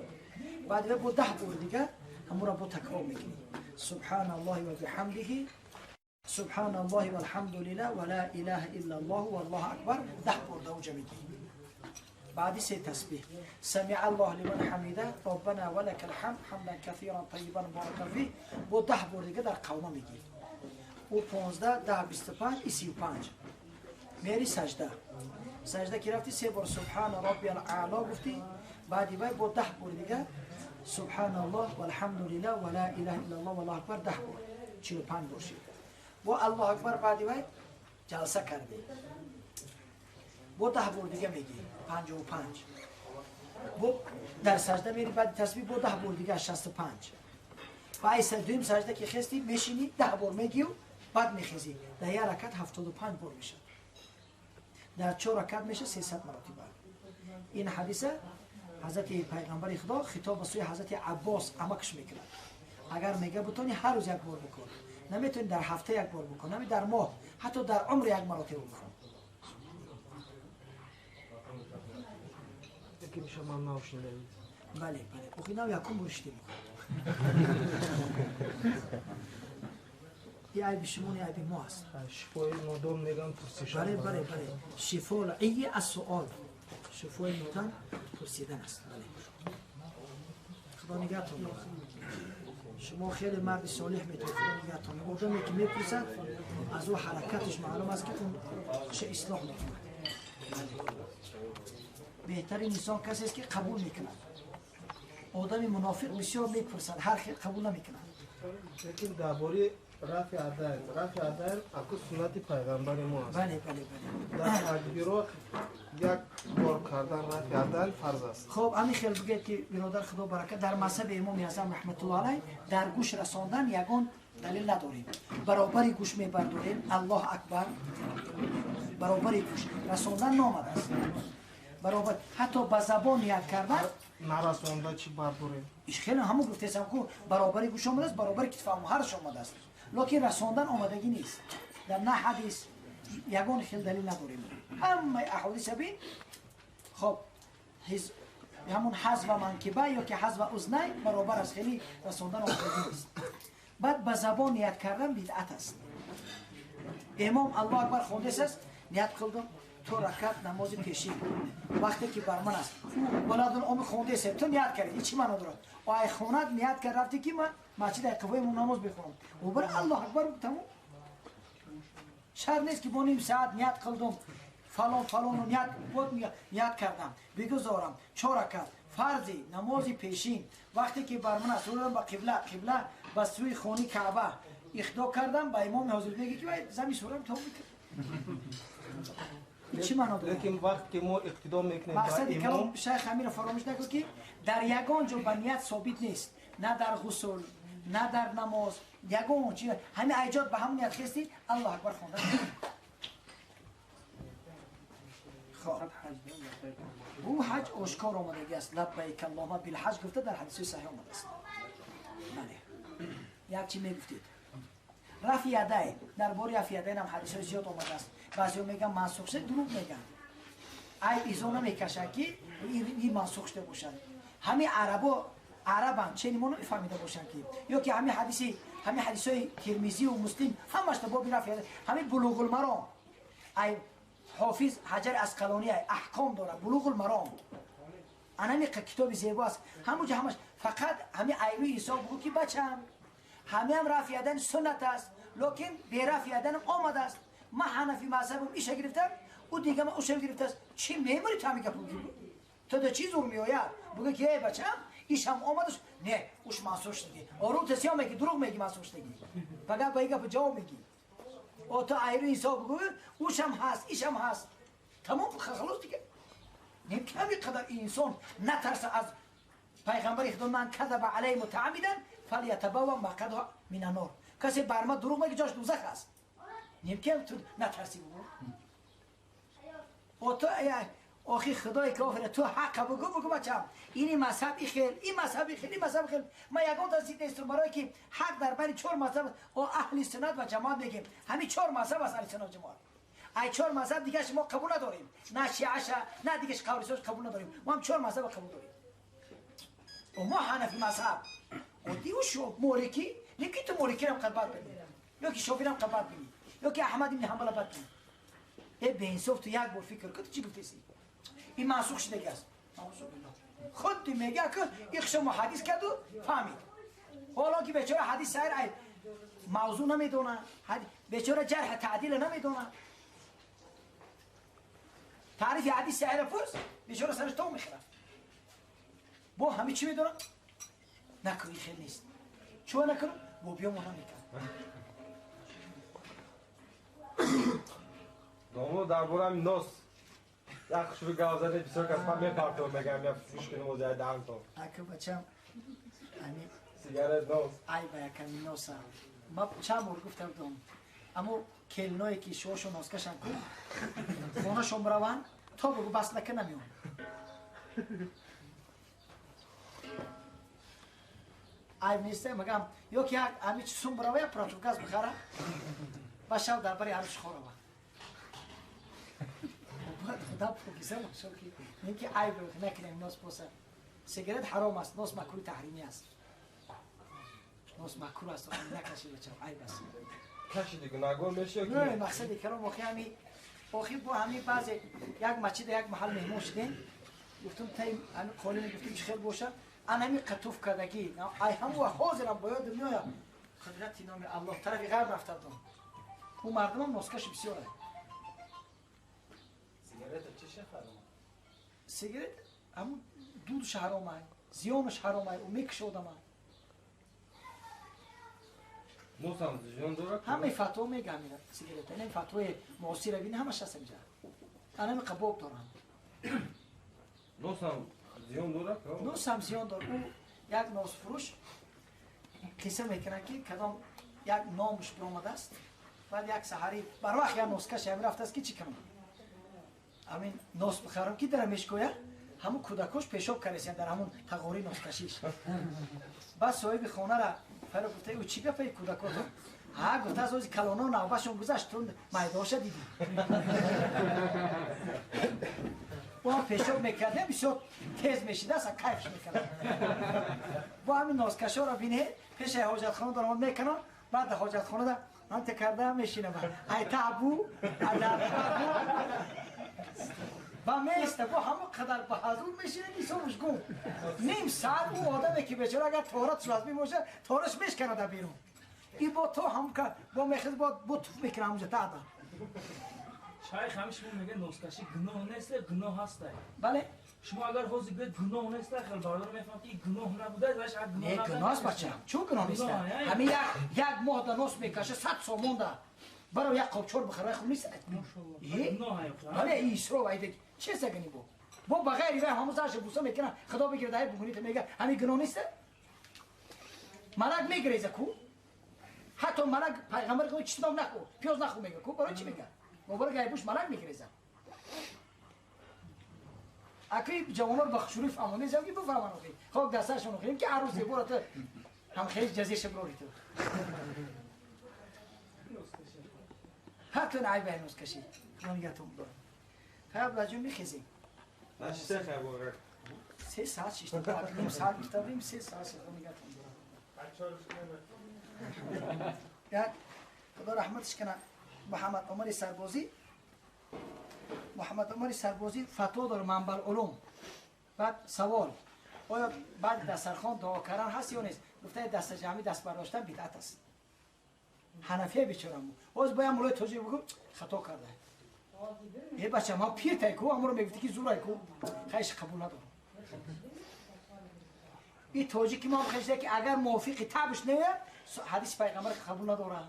баъд бо 10 бор дигар ҳамонро бо такрор мекунӣ. Субҳоналлоҳи ва биҳамдиҳи субҳоналлоҳи валҳамдулиллаҳ ва ла илаҳа иллаллоҳ валлоҳу акбар 10 бор давҷа мегӣ. بعد سي تسبيح سمع الله لمن حمده ربنا ولك الحمد حمدا كثيرا طيبا مباركا فيه بو 10 بار دیگه در قومه میگی. او 15 10 25 35 میری سجده. سجده که رفتی سه بار سبحان ربی الاعلى گفتی، بعدی باید با 10 بار دیگه سبحان الله والحمد لله ولا اله الا الله والله اکبر 10 بار 45 بار شد. با الله اکبر بعدی باید جلسه کردی، با 10 بار دیگه میگی 55. با در سجده میری بعد تسبیح با 10 بار دیگه 65. و ای دویم سجده که خستی میشینی 10 بار میگی و بعد میخیزی. در یک رکعت 75 بار میشه، در 4 رکعت میشه 300 مرتبه. این حدیثه حضرت پیغمبر خدا خطاب به سوی حضرت عباس عمکش میکنه. اگر میگه بتونی هر روز یک بار بکن، نمیتونی در هفته یک بار بکن، نمی در ماه، حتی در عمر یک مرتبه بکن. بله بله، بخی نو یکم برشتیم. یه عیب شما، یه عیب ما هست. شفای نادان میگن پرسیدن. بله بله بله، شفای العی از سؤال، شفای نادان پرسیدن است. بله، خدا نگهتون دارد. شما خیلی مرد صالح میتونید، خدا نگهتون دارد. آدمی که میپرسد از او حرکتش معلوم است که اون چه اصلاح میکند. بهترین انسان کسی است که قبول میکند. آدم منافق بسیار میپرسد، هر خیلی قبول نمیکند. لیکن درباره رفع عدل، رفع عدل اکو سنت پیغمبر ما است. بله بله بله. در تکبیرات یک بار کردن رفع عدل فرض است. خب همین خیلی بگید که برادر خدا برکت، در مذهب امام اعظم رحمت الله علیه در گوش رساندن یگان دلیل نداریم. برابر گوش میبرداریم الله اکبر، برابر گوش رساندن نامد است. برابر حتی به زبان نیت کردن نرسانده چی برداریم؟ ایش خیلی همون گفتم که برابر گوش آمده است، برابر کتف هرش آمده است، لکن رساندن آمدگی نیست. در نه حدیث یگان خیلی دلیل نداریم. همه احادیث بین خب همون حذف منکبه یا که حذف اذنین برابر است، خیلی رساندن آمدگی نیست. بعد به زبان نیت کردن بدعت است. امام الله اکبر خونده است، نیت کردم تو رکعت نماز پیشین وقتی که بر من است، بلادون ام خونده است، تو نیت کردی چی معنی دارد؟ آی خونت نیت کرد رفتی که من مسجد قبای من نماز بخونم و بر الله اکبر تمام. شرط نیست که با نیم ساعت نیت کردم фалон фалону ният буд, ният кардам бигузорам 4 ракат фарзи намози пешин вақте ки бар ман аст рӯям ба қибла, қибла ба сӯи хони Каъба ихдо кардам, ба имоми ҳозир мегӯ ки вай зами сурам то мекард. Чӣ маъно дорад? Лекин вақте ки мо иқтидо мекунем ба мақсади калом имом, шайх Амирро фаромӯш накун ки дар ягон ҷо ба ният собит нест, на дар ғусл, на дар намоз, ягон чи. Ҳамин айҷод ба ҳамон ният хести Аллоҳ акбар хонда. Хоб, ӯ ҳаҷ ошкор омадагӣ аст. Лаббайк аллоҳумма билҳаҷ гуфта дар ҳадиси саҳиҳ омадааст. Бале, як чи мегуфтед? Рафъи ядайн, дар бораи рафъи ядайн ҳам ҳадисҳои зиёд омадааст. Баъзеҳо мегӯянд мансух шуда, дурӯғ мегӯянд. Айб изо намекашад ки ин мансух шуда бошад. Ҳамин арабо арабанд, чени мо намефаҳмида бошанд ки ё ки ҳамин ҳадиси, ҳамин ҳадисҳои Тирмизию Муслим ҳамаш дар боби рафъи ядайн, ҳамин Булуғулмаром, ай ҳофиз Ҳаҷари Асқалонӣ ай аҳком дорад Булуғулмаром. Анами китоби зебо аст. Ҳамуҷа ҳамаш фақат ҳамин айрӯи ҳисоб бугӯ ки бачам ҳамиам рафъи ядайн суннат аст, лекин берафъи яданам омадааст. Ман ҳанафи мазҳабам иша гирифтам, ӯ дига ман уша гирифтааст. Чӣ мемурӣ ту ҳамин гапо? То да чӣ зур меояд? Бугӯ ки эй бачам ишам омадаш, не уш мансух шудагӣ. Ору тасиё мегӣ, дурӯғ мегӣ, мансух шудагӣ. Фақат ба ин гапо ҷавоб мегӣ. О ту айрӯи ҳисоб бугӯ, ушам ҳаст, ишам ҳаст. Тамом, халос дига. Не ками қадар инсон натарса аз пайғамбари Худо, ман казаба алайҳи мутааммидан фалятабавва мақъадаҳу мина нор. Касе бар ма дурӯғ мегӯ, ҷош дӯзах аст. Немкем ту натарсӣ бугӯ. О ту охи худои кофир, ту ҳаққа бугӯ, бугӯ бачам. Ини мазҳаб и хел, ин мазҳаб и хел, ин мазҳаб хел. Ман ягон та зид нестам, барое ки ҳақ дар байни 4 мазҳаб аст. О аҳли суннат ва ҷамоат мегӯем. Ҳамин 4 мазҳаб аст аҳли суннат ва ҷамоат. Ай 4 мазҳаб дигар шумо қабул надорем. На шиаша, на дигаш қаврисош қабул надорем. Мо ҳам 4 мазҳаб қабул дорем. О мо ҳанафи мазҳаб. О диу шо молики, лекин ту моликирам қад бад бинӣ. Ё ки шофирам қад бад бинӣ. Ё ки Аҳмад ибн Ҳанбала бад бинӣ. Э беинсоф, ту як бор фикр кун, ту чӣ гуфтеси? Ин мансух шудагӣ аст. Наузу биллоҳ. Худ мегӯяд ки ихшо муҳаддис карду фаҳмид. Ҳоло ки бечора ҳадис саҳир ай мавзӯъ намедона, бечора ҷарҳ таъдила намедона. Таърифи ҳадис саҳира пурс, бечора сараш то мехӯрад. Бо ҳами чӣ медонам? Накун, ин хел нест. Чӯ накунам? Бо биё мо намекунам. Домло дар бораи нос як хушрӯ гап задед, бисёр кас ман мепартом, мегӯям я фурӯш кунем ози ай даҳантон. Ака бачам, ами сигарет нос. Ай ба яками носа. Ма чанд бор гуфта будам. Аммо келиное ки шоҳшон носкашан ку, хонашон бираванд, то бугӯ бас нака намеон. Айб нест, магам ё ки як ами чи сум бирава, як противгаз бихара, ба шав дар бари арӯш хорава. Бояд худо покиза бошад ки не ки айб накунем нос боса. Сигарет ҳаром аст, нос макруҳи таҳримӣ аст. Нос макруҳ аст, накаши бачам, айб аст. Кашиди гунаҳгор мешавӣ ё ки Не, мақсади калом охи ҳами охи бо ҳами баъзе як масҷида як маҳал меҳмон шудем. Гуфтум тай ҳами қолин гуфтум чӣ хел бошад. Ан ҳами қатуф кардагӣ, ай ҳаму вақт ҳозирам бо ёдам меояд. Қудрати номи Аллоҳ тарафи ғарб рафта будам. Ӯ мардумам носкаши бисёр аст. Сигарета чӣ ҳаром? Сигарет ҳамун дудш ҳаром ай, зиёнаш ҳаром ай, ӯ мекуша одама. Носам зиён дорад? Ҳамаи фатво мегӯям ина сигарета, ин фатвои муосира бини ҳамаш ҳаст инҷа. Анами қабоб дорам. Носам зиён дорад? Носам зиён дорад. Ӯ як носфурӯш қисса мекунад ки кадом як номаш биромадааст. Баъд як саҳарӣ бар вақт як носкаш ҳамин рафтааст ки чӣ кунам? Ҳамин нос бихарам ки дара мешкоя, ҳамун кӯдакош пешоб каресиян дар ҳамун тағории носкашиш. Баъд соҳиби хонара фаро гуфта, ӯ чӣ гапаи кӯдакото? Ҳа, гуфтааст, ози калоно навбашон гузашт, ту майдоша дидӣ. Бо ҳам пешоб мекардем, бисёр тез мешидааст, кайфш мекард. Бо ҳамин носкашоро бинед, пешаи ҳоҷатхона даромад мекунам, баъд дар ҳоҷатхонада ҳамте карда мешинам. Ай таъбу, ай ва места бо ҳамон қадар ба ҳазур мешинад, ҳисобаш гум. Ним саат ӯ одаме ки бечора агар торатш лазмӣ бошад, тораш мешканад дар берун. И бо то ҳам бо мехез бо туф мекунад ҳамонҷа таъда. Шайх ҳамин шумо мегӯед носкашӣ гуноҳ нест, гуноҳ ҳаст. Бале. Шумо агар ҳозир гӯед гуноҳ нест, хел бародар мефаҳмад ки гуноҳ набуда, вале шояд гуноҳ не, гуноҳ аст бачам. Чун гуноҳ нест? Ҳамин як моҳ да нос мекаша 100 сомон да. Баро як қопчор бихара, хуб нест. Бале, исроф айда. Чӣ сагани бо? Бо ба ғайри вай ҳамон сарша буса мекунад, худо бигирад, ай бугуни та мега, ҳамин гуноҳ нест? Малак мегиреза ку? Ҳатто малак пайғамбар гуфт чизнок нахӯр, пиёз нахӯр мега ку? Барои чӣ мега? Муборак айбуш малак мегиреза. Акри ҷавонор ба хушурӣ фаҳмонда зам ки бифаҳманд охи. Хок дасташон охирем ки ҳар рӯз зебора ту ҳам хеле ҷазир шаброри ту. Ҳатто айб ай носкашӣ. Худо нигаҳтон бидорад. Хай Абдулҷон мехезем. Нашиста хай бора. 3 саат шишта, ним саат гуфта будем, 3 саат худо нигаҳтон бидорад. Як худо раҳматиш кунад Муҳаммад Умари Сарбозӣ. Муҳаммад Умари Сарбозӣ фатво дорад Манбаъ улум. Баъд савол: оё баъд дастархон дуо кардан ҳаст ё нест? Гуфта дастаҷамъӣ даст бардоштан бидъат аст. Ҳанафия бечорам. Боз бояд мулои тоҷик бигӯ хато карда. Е бача, ман пир тай ку, амро мегуфти ки зурай ку. Хайш қабул надорам. И тоҷики мо хешда ки агар мувофиқи табш не, ҳадиси пайғамбар қабул надорад.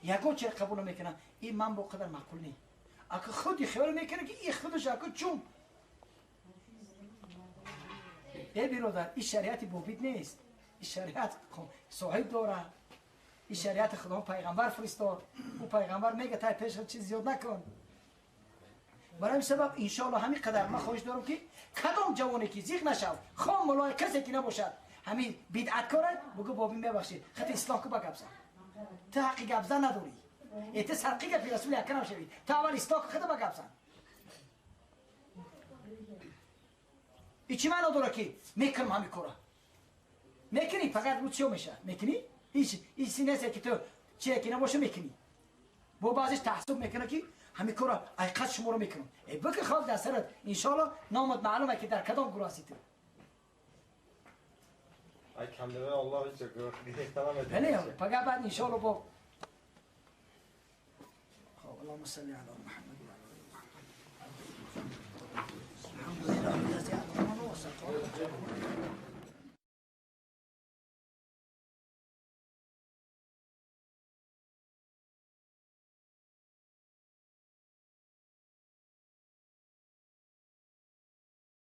Ягон чиро қабул намекунад. Ин ман бо қадар маъқул не. Ака худи хиёл мекунад ки и худаш ака чун. Э биродар, ин шариати бобид нест. Ин шариат соҳиб дорад. Ин шариати худо пайғамбар фиристод. Ӯ пайғамбар мега тай пеш чиз зиёд накун. Барои ин сабаб иншоалло ҳамин қадар ман хоҳиш дорам ки кадом ҷавоне ки зиқ нашав, хом мулои касе ки набошад, ҳамин бидъаткорад, бугӯ бобӣ мебахшид, хати ислоҳ ку ба гап зан. Ту ҳаққи гап зан надорӣ. Э ту сарқи гапи расули акрам шавӣ. Ту аввал ислоҳ ку худа ба гап зан. И чӣ маъно дорад ки мекунам ҳамин кора? Мекунӣ, фақат рӯ чиё мешавад? Мекунӣ? Ҳеҷ нест ки ту чие ки набоша мекунӣ. Бо баъзеш таҳсуб мекунад ки ҳамин кора айқат шуморо мекунам. Э бикун хок дар сарат, иншоалло номат маълум ки дар кадом гурӯҳ ҳастӣ ту. Ай камдавай Аллоҳ ҳеҷ гирифта намедиҳад. Бале, пага баъд иншоалло бо خب اللهم صل على محمد وعلى ال محمد. الحمد لله الذي اطعمنا وسقانا.